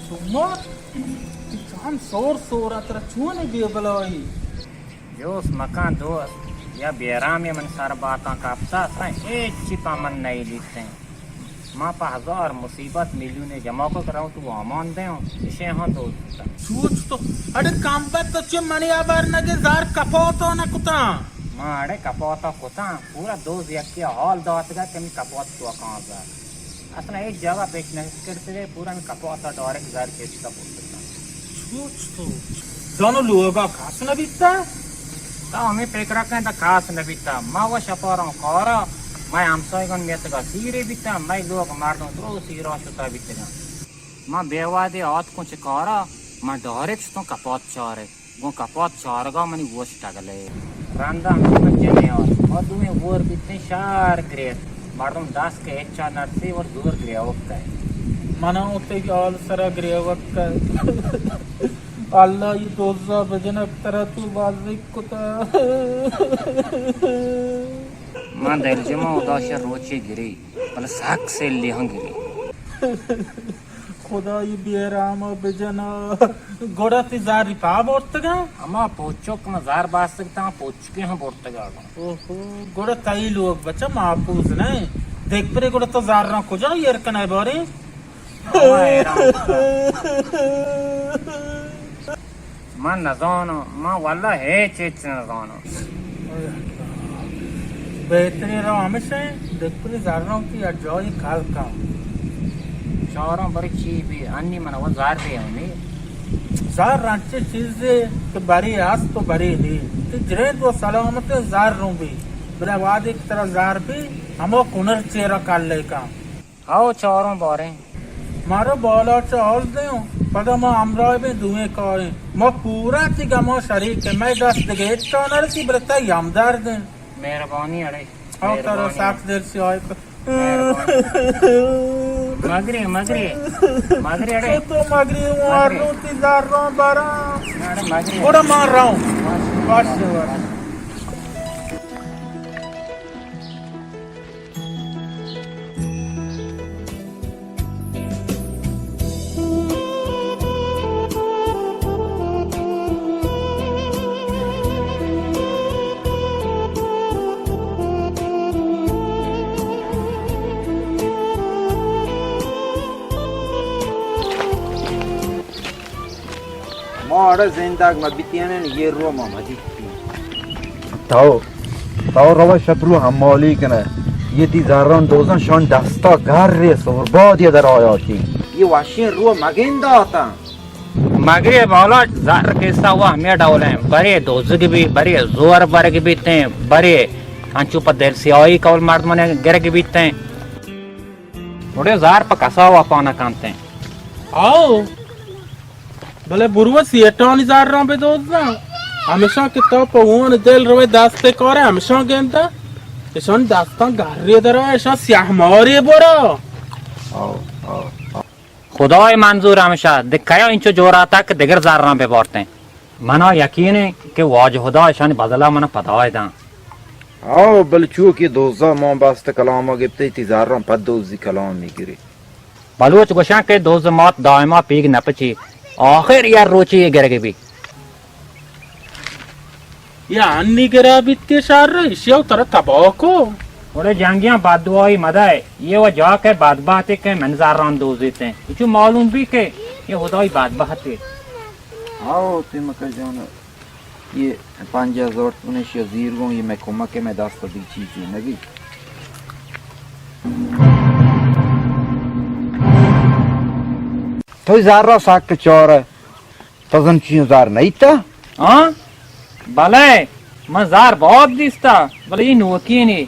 سومار، تئی چم سور سور ءَ، ترا چون بے بلائی؟ جوست مکن دوست، یا بیرامے من سر باتاں کپتا، اصلاً ہچی پہ من نئیلیتیں۔ ما پہ ہزار مصیبت میلیونے جمع کت رہوں تو آمان دے ہوں، اشے ہاں دوست بوتاں۔ چوچ تو، اڑے کمبخت تو چے منی ہبر نگے زار کپوتو نہ کتاں۔ ما اڑے کپوتو کتاں، پورا دوز یکی حال داتگا کہ من کپوت تو کان زار۔ اصلاً ہچ جاگہ پیش نہ کرتگے، پورا ہمے کپوت ءَ ڈائریکٹ زر چست کپوت کتگ۔ چوچ تو؟ زانو لوگا کس نہ بیتا؟ تو ہمے پکرا کن، تا کس نہ بیتا۔ ما و شپاراں کارا، مئے ہمسایگان میتگا سیرے بیتا، مئے لوگ مردم درو سیرا شتا بیتگاں۔ ما بے وادے آتکوں چہ کارا، ما ڈائریکٹ شتوں کپوت چارے۔ گوں کپوت چارگا منی وش ٹگلے۔ رندا ہمے من جنے آت۔ ما دوئیں ہور بیتیں شار گریت۔ مردم دست کہ ہچا نرسی اور زور گریوک کئے۔ منا تئی حال سرا گریوک کئے۔ اللہ ای دوزا بجنک ترا تو بازی کتا۔ من دلجماں ادا شہ روچے گری، بلے سک سیلی ہم گری۔ خدای بیرام بجنا۔ گڑا تی زاری پا برتگا؟ اما پوچک ما زار باستگ تا، پوچکے ہم برتگا۔ اوہو، گڑا تئی لوگ بچا محفوظ نہ۔ دیکھ پرے گڑا تو زار را کجا ایر کنے بارے؟ اما حیران۔ من نزاناں، من واللہ ہچ ہچ نزاناں۔ بہترین راہ ہمیش ایں، دگہ پری زراں وتی ہر جاہے کل کن۔ چاراں برے چی بی، انی من و زر دے ہمے۔ زر انچیں چیزے کہ برے ہست و برے نی۔ تی جند و سلامت زر رو بی، بلے وہدے کہ ترا زر بی، ہما کنر چیرا کلے کن۔ ہئو، چاروں باریں۔ مارا بالاچ ءَ حال دیوں، پدا ما ہمراہ بیں دوئیں کاریں۔ ما پورا تی گماں شریک ایں، مئے دست دگہ ہچا نرسی، بلے تئی ہمدرد ایں۔ مہربانی اڑے۔ ہئو، ترا مہربانی۔ سک دل سیاہی ک-، مہربانی۔ مگری، مگری۔ مگری اڑے۔ تو، تو مگری، مگری۔ وارنو تی زراں براں۔ نہ اڑے مگری۔ گڑا ما رہوں۔ باش۔ باش، باش۔ ما اڑے زندگ مہ بیتین، یہ رو ما مجیتی۔ تو، تو رو شپ رو حمالی کنے۔ یہ تی زران دوزن شان دستا گرے سور بادی در آیاتی۔ یہ وشین رو مگین داتن۔ مگرے بالاچ، زر کسہ و ہمے ڈول ہیں۔ برے دوزگ بی، برے زور برگ بیتیں، برے انچو پہ دل سیاہی کول مردمانے گرگ بیتیں۔ گڑے زر پہ کسا وپا نہ کنتیں۔ آؤ، بلے برو سیٹانی زراں بدوزاں۔ ہمیشاں کہ تو پہ اون دل روے دست کارے، ہمیشاں گندہ۔ اشان دستاں گری درا، اشان سیاہ ماری برو۔ آؤ، آؤ، آؤ۔ خدائے منظور ہمشہ، دگہ کیا انچو جوراتہ کہ دگر زراں ببارتیں۔ منا یقین انت کہ واجہ خدا اشانی بدلا منا پدائے داں۔ آؤ، بل چو کہ دوزا ما بست کلاما گپتے، تی زراں پد دوزی کلام میگری۔ بلوچ گوشاں کہ دوز مات دائما پیگ نپچی، آخر یا روچی یہ گرگ بی۔ یا انی گرا بیت کہ شر، ایشی او ترا تباہ کو۔ اوڑے جنگیاں بددعائی مدئے، یہ و جا کہ بدبہتے کہ من زران دوزیتیں۔ اچو معلوم بی کہ یہ خدای بدبہتے۔ آؤ، تی مکہ جان، یہ پنجاہ ہزار تونش یا زیر گوں، یہ میں کمک میں دست دی چیزی نگی۔ تو زر را سک چارہ۔ تو زن چیوں زر نیتا؟ ہاں؟ بلے، من زر بہت دیستا، بلے یہ نوکینی۔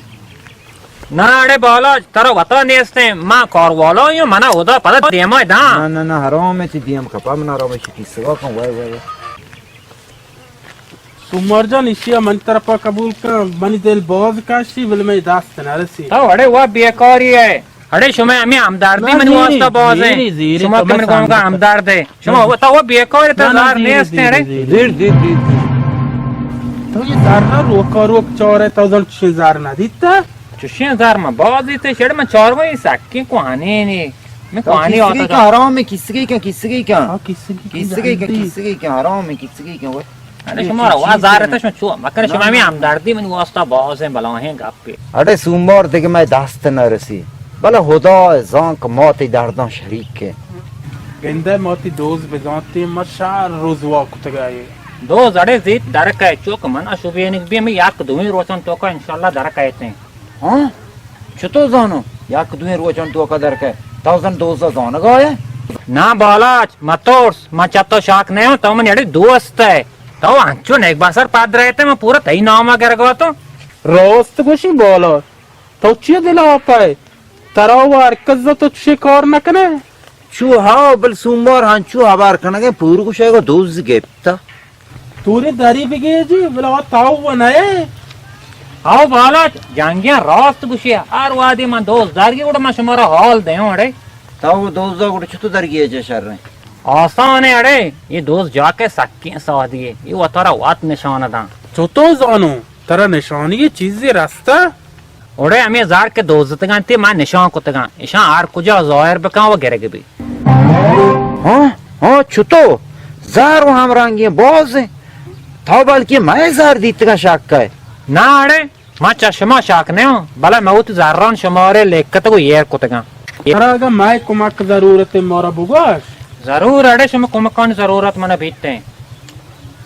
نہ اڑے بالاچ، ترا وتا نیستیں، من کاروالا ہوں، منا خدا پدا دیما داں۔ نہ، نہ، نہ، حرام ہے، چی دیم کپا، من حرام ہے، چی کسوا کن، وای، وای، وای۔ سومار جان، ایشی ء منی طرفا قبول کن، منی دل باز کشی، بلے منی دست نرسی۔ تو اڑے وا بیکاری ہے۔ اڑے شما ہمیں ہمدردی نہ، منی زیری، واسطہ باز ہے۔ زیری، زیری، شما تو کہ من گوانگا ہمدرد ہے۔ شما نہ۔ وہ تو وہ بیکار ہے، تو نہ، نہ، زار زیری، نیست ہے، زیری، اڑے۔ زیری۔ زیر، زیر، زیر، زیر۔ تو یہ زر نہ روکا روک چار ہے، تو زن چشیں زر نہ دیتا؟ چشیں زر من باز دیتے، شڑ من چار گو یہ سکی کوہنی نہیں۔ میں تو کوہنی کسگی آتا کا تھا۔ حرام ہے، کسگی کا، کسگی کا۔ ہاں، کسگی کا کسگی کا، جلدی۔ کسگی کا، حرام ہے، کسگی کا۔ اڑے شما را وا زار رہتا، شما چو مکن، شما ہمیں ہمدردی منی واسطہ باز ہیں، بلاہیں گپ۔ اڑے سومار دگہ مئے دست نہ رسی، بلے خدا زانک ما تی درداں شریک ہیں۔ گندے ما تی دوز بزانتی، ما شہر رسوا کتگا یہ۔ دوز اڑے زیت درکے، چوک من اشوبینک بی، ہمیں یک دوئیں روچان توکا انشاءاللہ درکے تیں۔ ہاں؟ چتو زانو؟ یک دوئیں روچان توکا درکے۔ تو زن دوزا زانگا ہے؟ نا بالاچ، متورس، من چہ تو شاک نہ ہوں، تو من اڑے دوست ہے۔ تو انچو نیک بسر پد رہتے، من پورا تئی نام گرگا تو۔ راست گوشی بالاچ، تو چی دل آپا ہے؟ ترا و ہرکس تو چی کار نہ کنے؟ چو ہاو، بل سوموار ہنچو ہبار کنگے، پور گوشے گو دوز گپتا۔ توری دری بگیجی، بلا تاو و نئے۔ ہاو بالاچ، جنگیاں راست گوشی، ہر وادی من دوز درگی گڑا من شمارا حال دیوں اڑے۔ تاو دوزا گڑا چتو درگی ہے جے شر ہیں؟ آسان ہے اڑے، یہ دوز جا کے سکیں سادی ہے، یہ وتارا وات نشان داں۔ چتو زانو، ترا نشانی یہ چیزی رستہ؟ اڑے ہمے زار کہ دوزتگاں تی ما نشان کتگاں، اشاں ہر کجا ظاہر بکن و گرگ بی۔ ہاں، ہاں، چتو؟ زار و ہمرنگی باز ہیں۔ تو بلکہ مئے زار دیتگاں شک ہے۔ نہ اڑے، ما چہ شما شک نہ ہوں، بلے مئے وتی زران شمارے لکتگ و ایر کتگاں۔ ترا اگاں مئے کمک ضرورت ہے، مارا بگوش۔ ضرور اڑے، شما کمکانی ضرورت منا بیت ہیں۔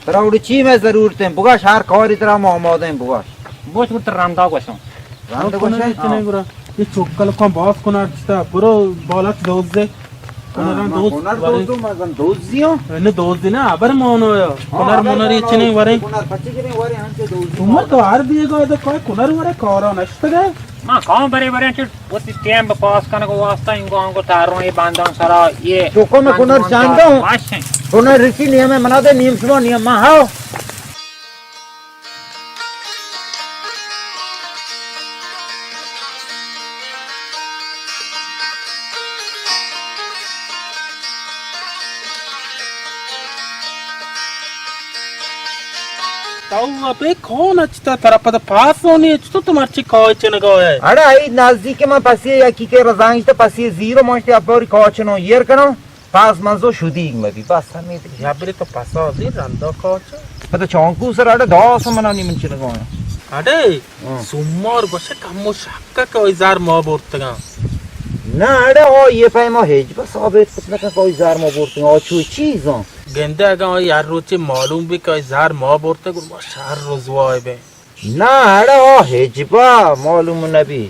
ترا اڑے چی مئے ضرورت ہیں؟ بگوش، ہر کاری ترا ما آمادہ ہیں، بگوش۔ بوش گڑا ترا رندا گوشاں۔ رندا گوشاں؟ چنے گڑا؟ یہ چکل کن باز کنار چتا، برو بالاچ دوزے۔ ہاں، کنراں ما دوز کنر ورے۔ دوزو، ما زن دوزی ہوں۔ نہ دوزی نہ، ابر مونو یا۔ ہاں، کنر ابر مونر یہ مونو، چنے ورے۔ کنر پچی کریں ورے، ہم چے دوزی۔ تم تو ہر بیگا دے کوئی کنر ورے کارا نشتگے۔ ما کام برے برے چٹ وتی ٹیم بہ پاس کنگ واسطہ انگو انگو تاروں یہ باندان سرا یہ۔ تو کو میں کنر چاندو؟ باش ہیں۔ کنر رسی نیم منا دے، نیم شما نیم ما ہاو۔ تو ابے کون اچتا ترا پدا پاس ہونی اچتو تو مرچی کائے چنگا ہے؟ اڑا ای نزدیک من پسی یکی کے رزانگی تو پسی زیرو ماشتی اپاری کاچنو یر کنو۔ پاس من زو شدیگ مبی، بس ہمے دیگه۔ یا بری تو پسا زی رندا کاچ۔ پدا چانکو سر اڑے داس منا نی من چنگا۔ اڑے، ہاں۔ سومار گوشے کمو شک کہ اوی زار ما برتگاں۔ نہ اڑے، او یہ پیما ہیچ بس ثابت کت نکن کہ اوی زار ما برتگاں، او چو چیزاں۔ گندے اگاں آئی ہر روچے معلوم بی کہ آئی زر ما برتے، گڑا ما شر رسوا بیں۔ نہ، اڑے آ ہچبر معلوم نہ بی۔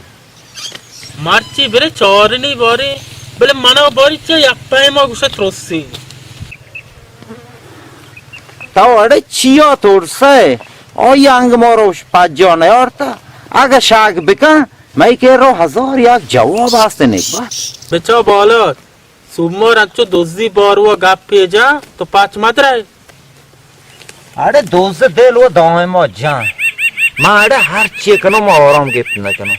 مرچی برے چارنی باریں، بلے منا باری چہ یک پیما گوشت ترسی۔ تو اڑے چیا ترسئے؟ آئی انگ ما رو پجا نیارتا۔ اگہ شک بکن، مئی کرا ہزار یک جواب ہست نگبت۔ بچا بالاد، سومار انچو دزی باروا گپے جا، تو پچ مدرئے۔ اڑے دوز دل و دائما جان۔ ما اڑے ہر چی کنو ما آرام گپت نکنو۔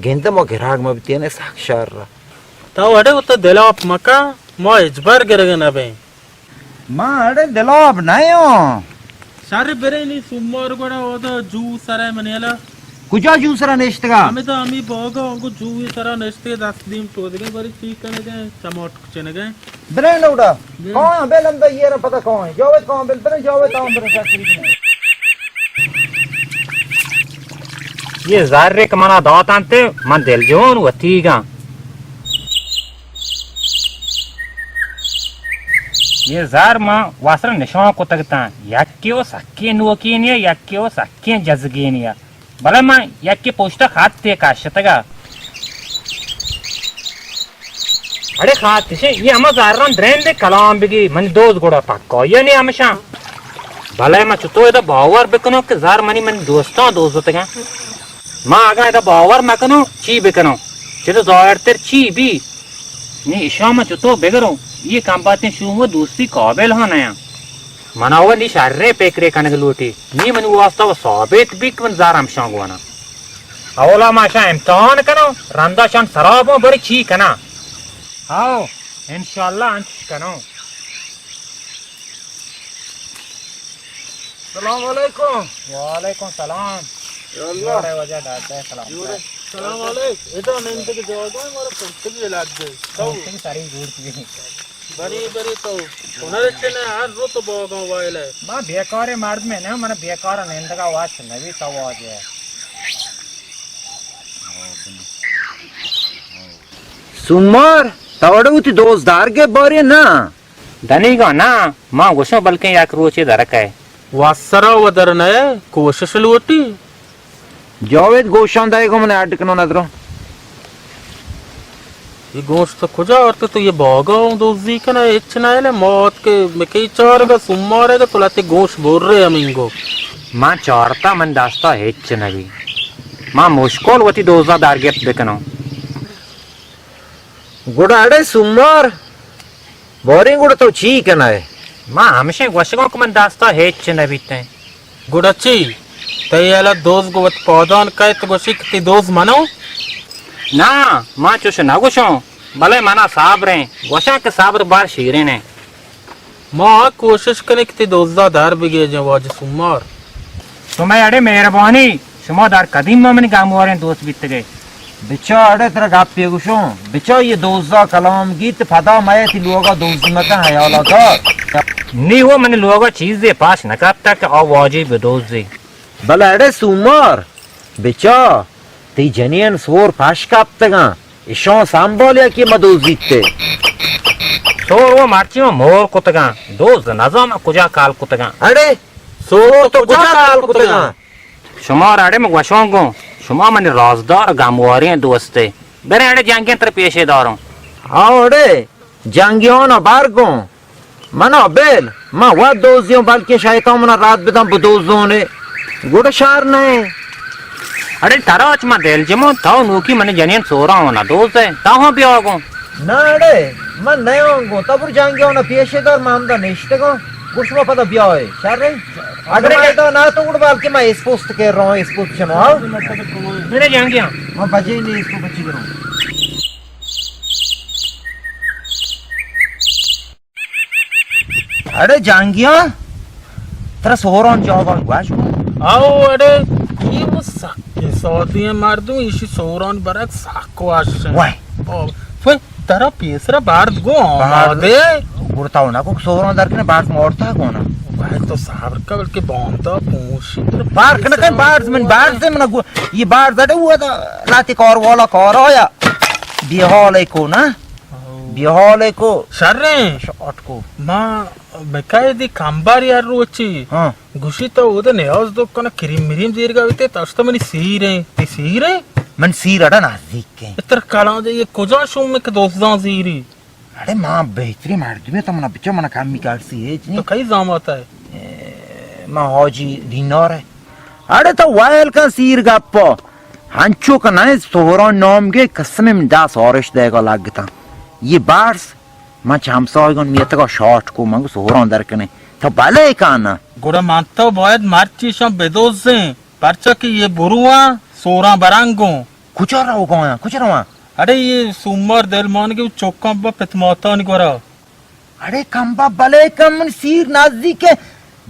گندے ما گراگ ما بیتینے سک شر۔ تو اڑے وتا دلاپ مکن، ما ہچبر گرگ نبیں۔ ما اڑے دلاپ نیاں۔ شر برے نی سومار گڑا اودا جو سرا منیلا۔ کجا جو سرا نشتگا؟ ہمیں تو ہمیں باغا انگو جو سرا نشتے دست دیم تو دگے بری چی کنگے چماٹ چنگے۔ برے لوڑا۔ جی۔ کہاں بے لمبا یہ را پتہ کہاں ہے؟ جاوید کہاں بل برے جاوید کہاں برے شاکری کنگے۔ یہ زر کہ منا داتنت، من دلجوان وتیگاں۔ یہ زر من واسر نشان کتگ تاں، یکے و سکیں نوکینی، یکے و سکیں جزگینی۔ بلے من یکے پشت خطے کشتگا۔ اڑے خاتشے، یہ ہما زراں درندے کلام بگی، من دوز گڑا پکا، یعنی ہمشاں۔ بلے من چطور ادا باور بکنوں کہ زر منی من دوستاں دوزتگاں؟ ما اگاں ادا باور مکنوں، چی بکنوں؟ چلو ظاہرتر چی بی؟ نی اشاں من چطور بگروں؟ یہ کم باتیں شوم و دوستی قابل ہاں نیاں۔ منا و نی شریں پکرے کنگ لوٹی۔ نی منی واسطہ و ثابت بی کہ من زر ہمشاں گوانا۔ اولا ما اشاں امتحان کنوں، رندا شان سرابوں بری چی کناں۔ ہاو، انشاءاللہ انچش کنوں۔ سلام علیکم۔ وعلیکم سلام۔ یا اللہ۔ جوڑے واجہ ڈاکٹر سلام۔ جوڑے۔ سلام علیکم۔ ادا نندگ جاگہ ہے، مارا پرتگی لگ گئی۔ تو پرتگی ساری جوڑ کی۔ بری بری تو۔ ہنر چنے ہر رو تو باگاں وائل ہے۔ ما بیکار مردم ہے نا، من بیکار نندگا واچ نبی تو واجہ۔ سومار، تو اڑے وتی دوست دار گے بارے نا؟ دنیگا نا، ما گوشاں بلکیں یک روچے درکئے۔ وسرا و در نئے، کوشش لوٹی۔ جاوید گوشاں دئے گو من اڈ کنوں ندروں۔ یہ گوشت تو کجا آرتے تو یہ باگا ہوں دوزی کنا ہچ نہ لے موت کے مکئی چارگا سمارے گا تو لتے گوشت برے ہمینگو۔ من چارتا من دستا ہچ نبی۔ من مشکل وتی دوزا در گپت بکنوں۔ گڑا اڑے سومار، باریں گڑا تو چی کنئے؟ ما ہمشیں گوشگاں کہ من دستا ہچ نہ بیتیں۔ گڑا چی؟ تئی ہیالا دوز گوں وت پادان کئیت گوشی کہ تئی دوز منو؟ نا، ما چوش نہ گوشوں، بلے منا صبریں، گوشاں کہ صبر بار شیریں۔ ما کوشش کنیں کہ تئی دزا در بگیجیں واجہ سومار۔ شمئے اڑے مہربانی، شما در قدیم ما منی گمواریں دوست بیتگے۔ بچا اڑے ترا گپے گوشوں، بچا یہ دزا کلام گیت پدا مئے تی لوگا دزی مکن حیالا دار۔ نی ہو منی لوگا چیزے پاش نکپتا کہ آ واجی بدزی۔ بلے اڑے سومار، بچا تئی جنین سور پش کپتگاں، اشاں سنبالیا کہ مدوزیت۔ سور و مرچی ما مور کتگاں، دوز نزاناں کجا کال کتگاں۔ اڑے سور تو کجا کال کتگاں؟ شما اڑے من گوشاں گوں، شما منی رازدار گمواریں دوستے۔ برے اڑے جنگیں تر پیشے داروں۔ ہاں اڑے جنگیانا بر گوں۔ منا بل، من وت دوزیوں، بلکیں شیطان منا رد بدن بدوزونے۔ گڑا شر نئے۔ اڑے ترا چہ من دلجموں، تو نوکی منی جنین سوراں و نہ دوزے، تو ہوں بیا گوں۔ نہ اڑے، من نیاں گوں، تو برو جنگیانا پیشے دار، من ہمدا نشتگاں، گڑا شما پدا بیائے، شریں؟ اگر من ادا نہ تو گڑا بلکیں من اسپوست کر رہا ہوں، اسپوست چنو، ہاں؟ میرے جنگیاں۔ من بجے نہیں اس کو بچی کروں۔ اڑے جنگیاں، ترا سوران جوابان گوش کن۔ آو اڑے، یہ وہ سکیں سادی ہیں مردم، ایشی سوران برک سک وش ہیں۔ وای۔ آو، فی ترا پیسرا بارد گو آمادے۔ گڑتا ہونا کو سوران در کنے بارد مورتا کونا۔ وای تو صبر کا بلکہ باندا پوشی۔ بارد کنا کہیں بارد من بارد سے منا گو، یہ بارد اڑے ہوا تھا، لاتی کار والا کار آیا۔ بے حال ہے کو نا۔ بے حالے کو۔ شریں۔ شاٹ کو۔ ما بکای دی کمبر یار روچی۔ ہاں۔ گوشی تو اود نیاز دکان کریم مریم زیرگا بیتے، تشت منی سیریں۔ تی سیریں؟ من سیر اڑا نزدیک ہیں۔ اتر کلام دے، یہ کجا شوم کہ دوستاں زیری؟ اڑے ما بہتری مردمی، تو منا بچو، منا کمی کارسی ہیچ نہیں۔ تو کئی زامات ہے؟ اے، ما حاجی دینار ہے۔ اڑے تو وائل کن سیر گپا۔ ہنچو کہ نہ سہران نام گے، قسم من دس آرش دیگا لگتا۔ یہ بارس من چہ ہمسایگان میتگا شاٹ کو، من گو سہران در کنے۔ تو بلے کانا۔ گڑا من تو باید مرچی شان بدوزیں، پرچا کہ یہ برواں سوراں برنگوں۔ کجا روگاں؟ کجا رواں؟ اڑے یہ سومار دل مانگے چوکاں با پتماتانی گورا۔ اڑے کمبا بلے کن من سیر نزدیک ہے۔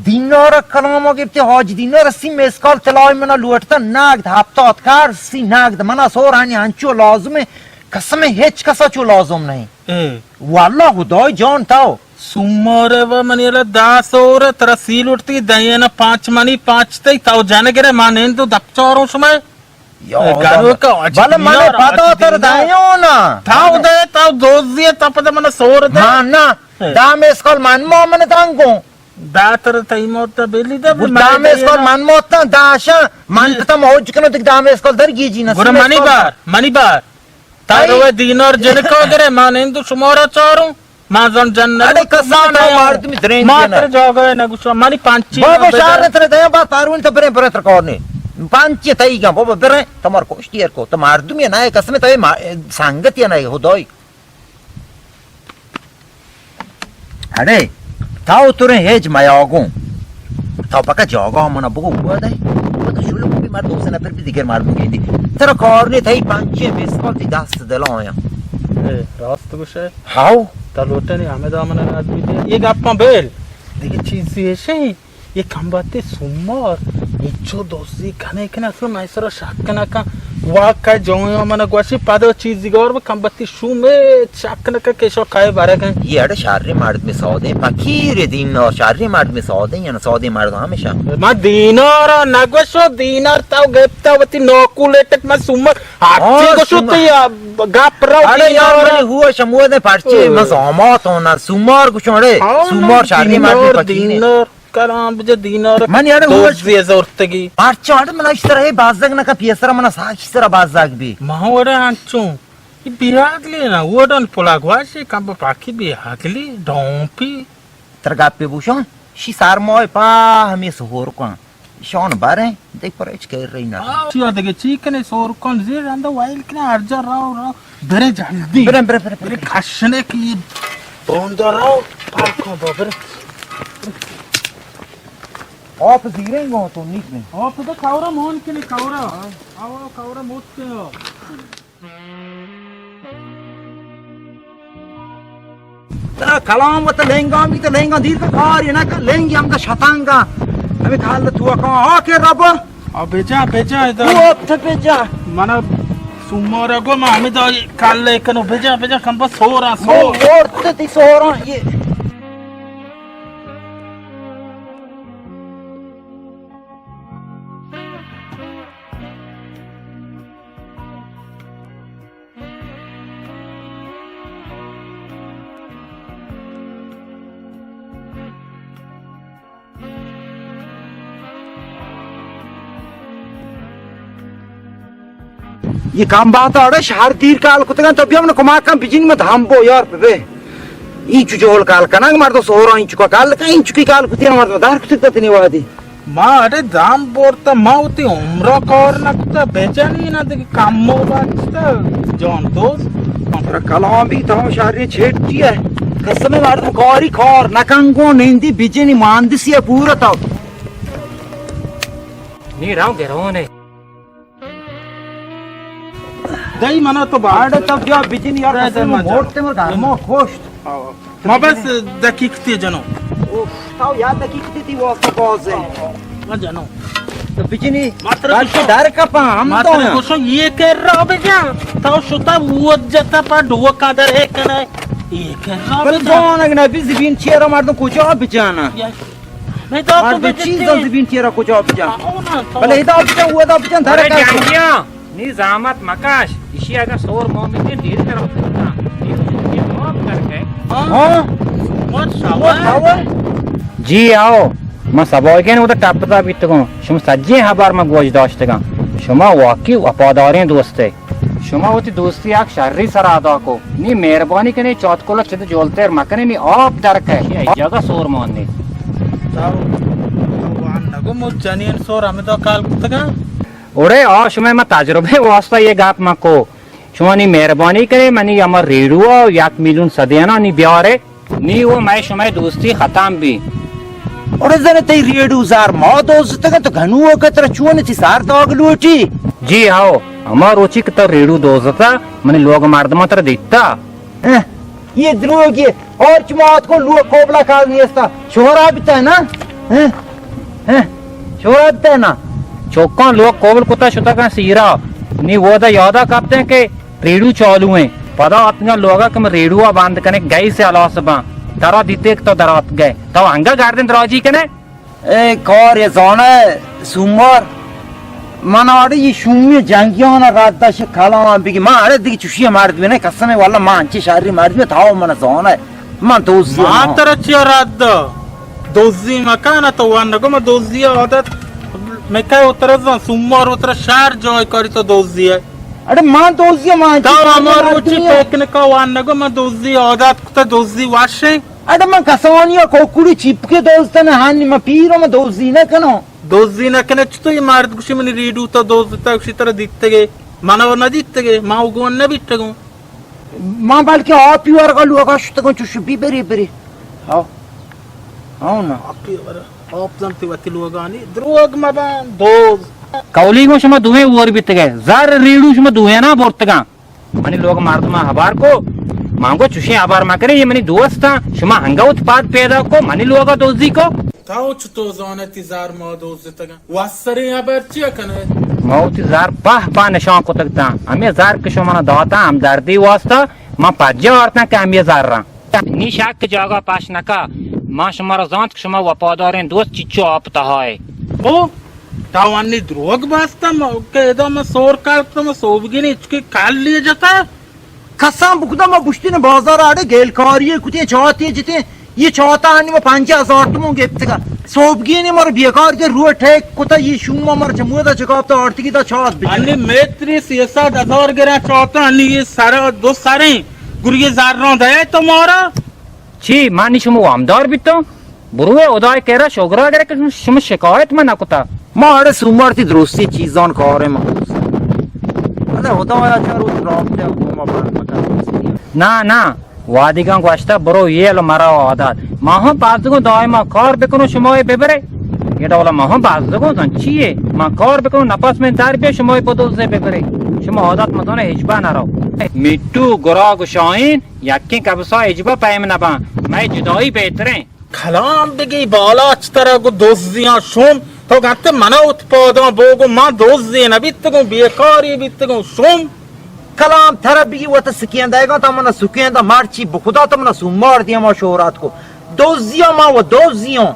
دینار کلام گپتے حاج دینار سی میسکال طلای منا لوٹتا نگد ہفتاد کار سی نگد منا سور ہنی ہنچو لازم ہے۔ قسم ہچ کسا چو لازم نہیں۔ اے۔ واللہ خدای جان تو۔ سومارے و منی را دہ سور ترا سی لوٹتی دئینا پانچ منی پانچ تئی تو جنگرے ما نندو دپ چاروں شمئے۔ یا اے، خدا۔ گنوکا، بلے من پدا تر دایوں نا۔ تاو دے، تاو دوزی، تا پدا من سور دے۔ من نا، اے۔ دہ میسکال من ما من دانگوں۔ دہ تر تئی موت بیلی دے، گڑا من دہ میسکال من موت داشا، من اے۔ پتا موج کنو تک دہ میسکال در گیجی نا، گڑا سی منی میسکال بار، منی بار۔ تا اے۔ روے دینار جنکا گرے، من ہندو شمارا چاروں۔ ما زن جن نہ اڑے لوٹوں، کسان ما تو نہ مردمی درین ما دینا۔ تر جاگہ نہ گوشاں، منی پنچی بابا نہ شہر بدے۔ تر دیا با پارون تو برے برے تر کار نے۔ پنچی تئی گا بابا برے تمار کوشتی ار کو۔ تو مردمی نہ قسم تو ما-، سنگتی نہ خدای۔ اڑے تو ترے ہیچ میاگوں۔ تو پکا جاگہ منا بگو بودے۔ بودے شلو بھی مردم سے نہ پر بھی دیگر مردم گیندی۔ ترا کار نے تئی پنچی بیس کال تی دست دل آیا۔ اے، راست گوشے۔ ہاو۔ تا لوٹنی ہمے دامن راز بیتے۔ یہ گپاں بیل۔ دیگه چیزی ایشی، یہ کمباتی سومار، انچو دوستی کنے کنے اصلا میں سرا شک نہ کن۔ واقعی جویا من گوشی پدا چیزی گور بہ کمباتی شوم شک نہ کن کہ شو کائے بارے کن۔ یہ اڑے شاری مرد میں سودے، فقیر دین اور شاری مرد میں سودے، یعنی سودے مرد ہمیشہ۔ ما دینار نہ گوشو، دینار تو گپتا وتی نوکو لیٹک میں سومار۔ ہرچی ہاں، گوشو شما تئی گپ رو اڑے یار، دینار۔ منی ہوش ہمودے پرچے، اے۔ من زامات ہوں نر سومار گوشوں اڑے، ہاں، سومار شاری مردی دینار، پکینے۔ دینار، کلام بجے دینار۔ من اڑے ہوش دوزی زورتگی۔ پرچا اڑے من اشتر ہے بازگ نہ کا پیسرا من ساچ سرا بازگ بی۔ ما اڑے انچوں۔ یہ بیاگلی نا، وڈن پلاگ واشی کم پاکی بیاگلی، ڈومپی۔ تر گپے بوشاں، شی سرمایہ پا ہمے سہور کن۔ شان باریں، دے پر اچ کر رہی نا۔ آ، چیا دگہ چی کنے سور کن زیر رندا وائل کنے ہر جا راو راو۔ برے جلدی۔ برے، برے، برے، برے۔ برے کشنے کی بوندا راو، پاکوں با برے۔ آپ زیریں گو تو نیک نے۔ آپ تو کورا مون کنے کورا۔ آو، آو، کورا موت کے۔ ترا کلام وت لینگاں بیت، لینگاں دیر کا کاری نہ کن، لینگی ہم دا شتانگا۔ ہمیں کال تو کان آ کے رب۔ آ بجا، بجا، ادا۔ او اب تو بجا۔ منا سومارا گو، ما ہمیں دا کال لے کنو، بجا، بجا، کم بس سورا، سو۔ او، اور تو تی سورا، یہ۔ یہ کام بات اڑے شہر دیر کال کتگن تو بیا من کماک کن بجین مت ہم بو یار بے۔ این چو جول کال کنگ مردم سورا این چکا کال کن این چکی کال کتی مردم دار کتی تنی وادی۔ ما اڑے دام بورتا، ما وتی عمرا کار نہ کتا، بجنی نہ دگہ کمو بچتا، جان دوست۔ ترا کلام بی تو شاری چھٹی ہے۔ قسم مردم کاری کار نہ کنگو، نندی بجنی ماندسی ہے پورا تو۔ نی راو گرون ہے۔ دئی منا تو باڑ۔ اڑے تو بیا بجن یار، دے، دے، قسم مزہ۔ موڑتے مر گھر مو خوشت۔ آو۔ ما بس دقیقتی جنو۔ اوف، تو یار دقیقتی تی واسطہ باز ہے۔ ما جنو۔ تو بجنی، ما ترا بلکہ گوشو۔ در کپا، ہم ما تو۔ ترا گوشو، یہ کر را بجا۔ تو شتا ووت جتا پا ڈوکا در ہے کنے۔ یہ کر را بل بجا۔ جانگ نبی زبین چیرا مردم کجا بجانا؟ یا مردم چیزاں زبین چیرا کجا بجان؟ بلے ادا بجان، اودا بجان، در ارے کار۔ جنگیاں، نی زحمت مکش، اشی اگا سور مومن دیر کرو سکتا، نی زبین چیرا ہاں؟ سوموار سوار؟ جی آؤ، من سباہگین وتا ٹپتا بیتگوں۔ شما سجیں ہبر من گوش داشتگاں۔ شما واقعی وفاداریں دوستے۔ شما وتی دوستی یک شری سرا ادا کو۔ نی مہربانی کنے چات کلا چد جولتر مکنے، نی آپ در کئے۔ جگہ سور مانے۔ تو، تو وان نگو مو جنین سور ہمدا کال کتگاں۔ اوڑے آ شما ما تجربے واسطہ یہ گپ مکو۔ شما نی مہربانی کنے، منی ہما ریڈو ء یک میلیون سدیانا نی بیارے، نی وہ مئے شمئے دوستی ختم بی۔ اڑے زن تئی ریڈو زار ما دوزتگ تو گھنو کہ ترا چون تی سار داگ لوٹی؟ جی ہاؤ، ہما روچی کہ تو ریڈو دوزتا، منی لوگ مردماں ترا دیتا۔ ہاں، یہ دروگی اور چمات کو لوگ کوبلا کار نیستا، شہرا بیتا نا؟ ہاں؟ ہاں؟ شہرا بیتا نا؟ چوکاں لوگ کوبل کتا شتا کن سیرا، نی ودا یادا کپتے کہ ریڈو چالو ہیں۔ پدا آتکگاں لوگا کہ من ریڈو ء بند کنے، گیس ہلاس باں۔ ترا دیتے کہ تو در آتکگئے۔ تو انگا گردن دراجی کنے؟ اے کار یہ زانہ سوموار، من آڑے یہ شومی جنگیان رد دش کلام بگی۔ من آڑے دیگه چوشی مرد بنے، قسم والله من انچی شری مرد بنے، تاو من زانہ۔ من دوزی ما ترا چیا رد دا؟ دوزی مکان تو وان نگو، من دوزی عادت مکای اترا زان، سوموار اترا شهر جای کاری تو دوزی ہے۔ اڑے من دوزی، من تو ہما روچی پکنکا وان نگو، من دوزی عادت کتا، دوزی واشیں۔ اڑے من کسانی ء کوکڑی چپکے دوزتن ہانی، من پیرو من دوزی نہ کنو۔ دوزی نہ کنے چتو یہ مرد گوشی منی ریڈو تا دوزتا، گوشی ترا دیتگے، من و نہ دیتگے، ما و گون نہ بیتگوں۔ ما بلکہ آپی ورگا لوگا شتگوں چوش بی بری بری۔ ہاو۔ ہاو نا۔ آپی ورگا۔ آپ زانتی وتی لوگانی دروگ مبان، دوز۔ کولی گوں شما دوئیں ور بیتگے، زر ریڑو شما دوئینا برتگاں۔ منی لوگ مردماں ہبار کو، مانگو چوشیں ہبار مکنے، یہ منی دوستاں، شما ہنگا وت پاد پیدا کو، منی لوگا دوزی کو۔ تاو چتو زانتی زر ما دوزتگاں؟ وسریں ہبر چیا کنے؟ ما وتی زر پہ پہ نشان کتگ تاں، ہمیں زر کہ شما منا داتاں ہمدردی واسطہ، ما پجا آرتاں کہ ہمیں زراں۔ نی شک جاگہ پش نکا، ما شما را زانت کہ شما وفاداریں دوست چچو آپ تہائے۔ او، تاوانی دروگ باستا، ما کہ ادا ما سور کال کتا، ما سوبگینی چکی کال لیے جتا۔ کسان بکدا ما بشتین بازار آڑے گیلکاری کتی چاتی جتی، یہ چاتا آنی ما پنجاہ ہزار تومن گپتگا۔ سوبگینی مر بیکار کے روح ٹھیک کتا، یہ شوما مر چمودا چکاپتا آرتگی دا چات بجن۔ انی میتری سیصد ہزار گرا چاتا، انی یہ سرا دو سریں۔ گڑا یہ زراں دئے تو مارا؟ چی؟ من نی شما وامدار بیتوں؟ بروئے ہدائے کرا شگرا گرے کہ شما شکایت من نکتا۔ ما اڑے سوموار تی درستی چیزان کارے ما۔ اڑے ہدایا چا روچ رابطہ گوما بند مکن۔ نا، نا، وادیگاں گوشتا برو یہ لو مرا عادت۔ ما ہم بازگوں دائما کار بکنوں شما ببرے۔ یہ ڈولا ما ہم بازگوں زن چیے؟ ما کار بکنوں نفس میں در بیا شما بدوزے ببرے۔ شما عادت مزانے ہچبا نہ رو۔ مٹو گراگ شاہین یکیں کبسا ہچبا پیم نباں، مئے جدائی بہتریں۔ کلام بگی بالاچ ترا گو دزیاں شوم، تو گنتے منا وت پاداں بوگو، ما دزی نہ بیتگوں، بیکاری بیتگوں، شوم۔ کلام ترا بگی وت سکین دایگاں، تا منا سکین دا، مرچی بخدا تو منا سومار دیما شہرات کو۔ دزیاں ما و دزیاں۔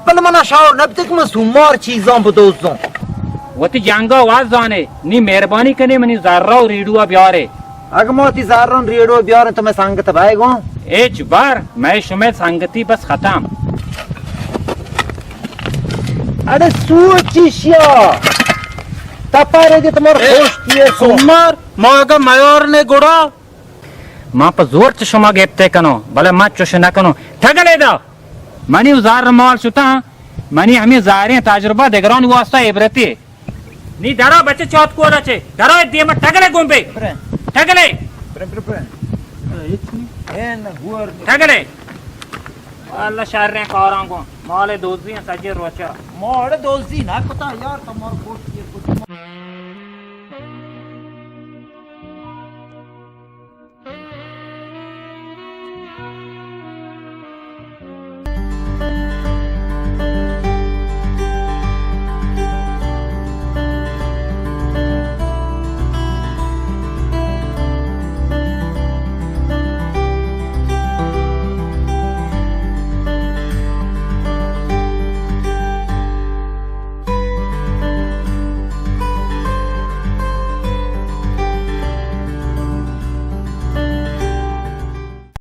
بلے منا شاور نبتے کہ من سومار چیزاں بدزوں۔ وتی جنگا واز زانے، نی مہربانی کنے منی زرا و ریڈوا بیارے۔ اگہ ما وتی زران ریڈو بیارن تو مئے سنگت بئے گوں؟ ہچ بر، مئے شمئے سنگتی بس ختم۔ اڑے سوچ چیشیا؟ تپارے دے تمہار اے، خوش کیے سو۔ سومار، ما اگہ میار نے گڑا۔ ما پہ زور چہ شما گپتے کنوں، بلے ما چوش نہ کنوں۔ ٹگلے دا! منی و زار مال شتاں، منی ہمیں زاریں تجربہ دگرانی واسطہ عبرتے۔ نی درا بچے چات کولا چے، درا دیما ٹگلے گنبے۔ برے۔ ٹگلے۔ برے، برے، برے۔ اے نہ ہور۔ ٹگلے۔ اللہ شریں کاراں گوں۔ مال دوزی ہیں سجے روچا۔ مال دوزی نہ کتا یار، تمہار کوٹ یہ کچھ۔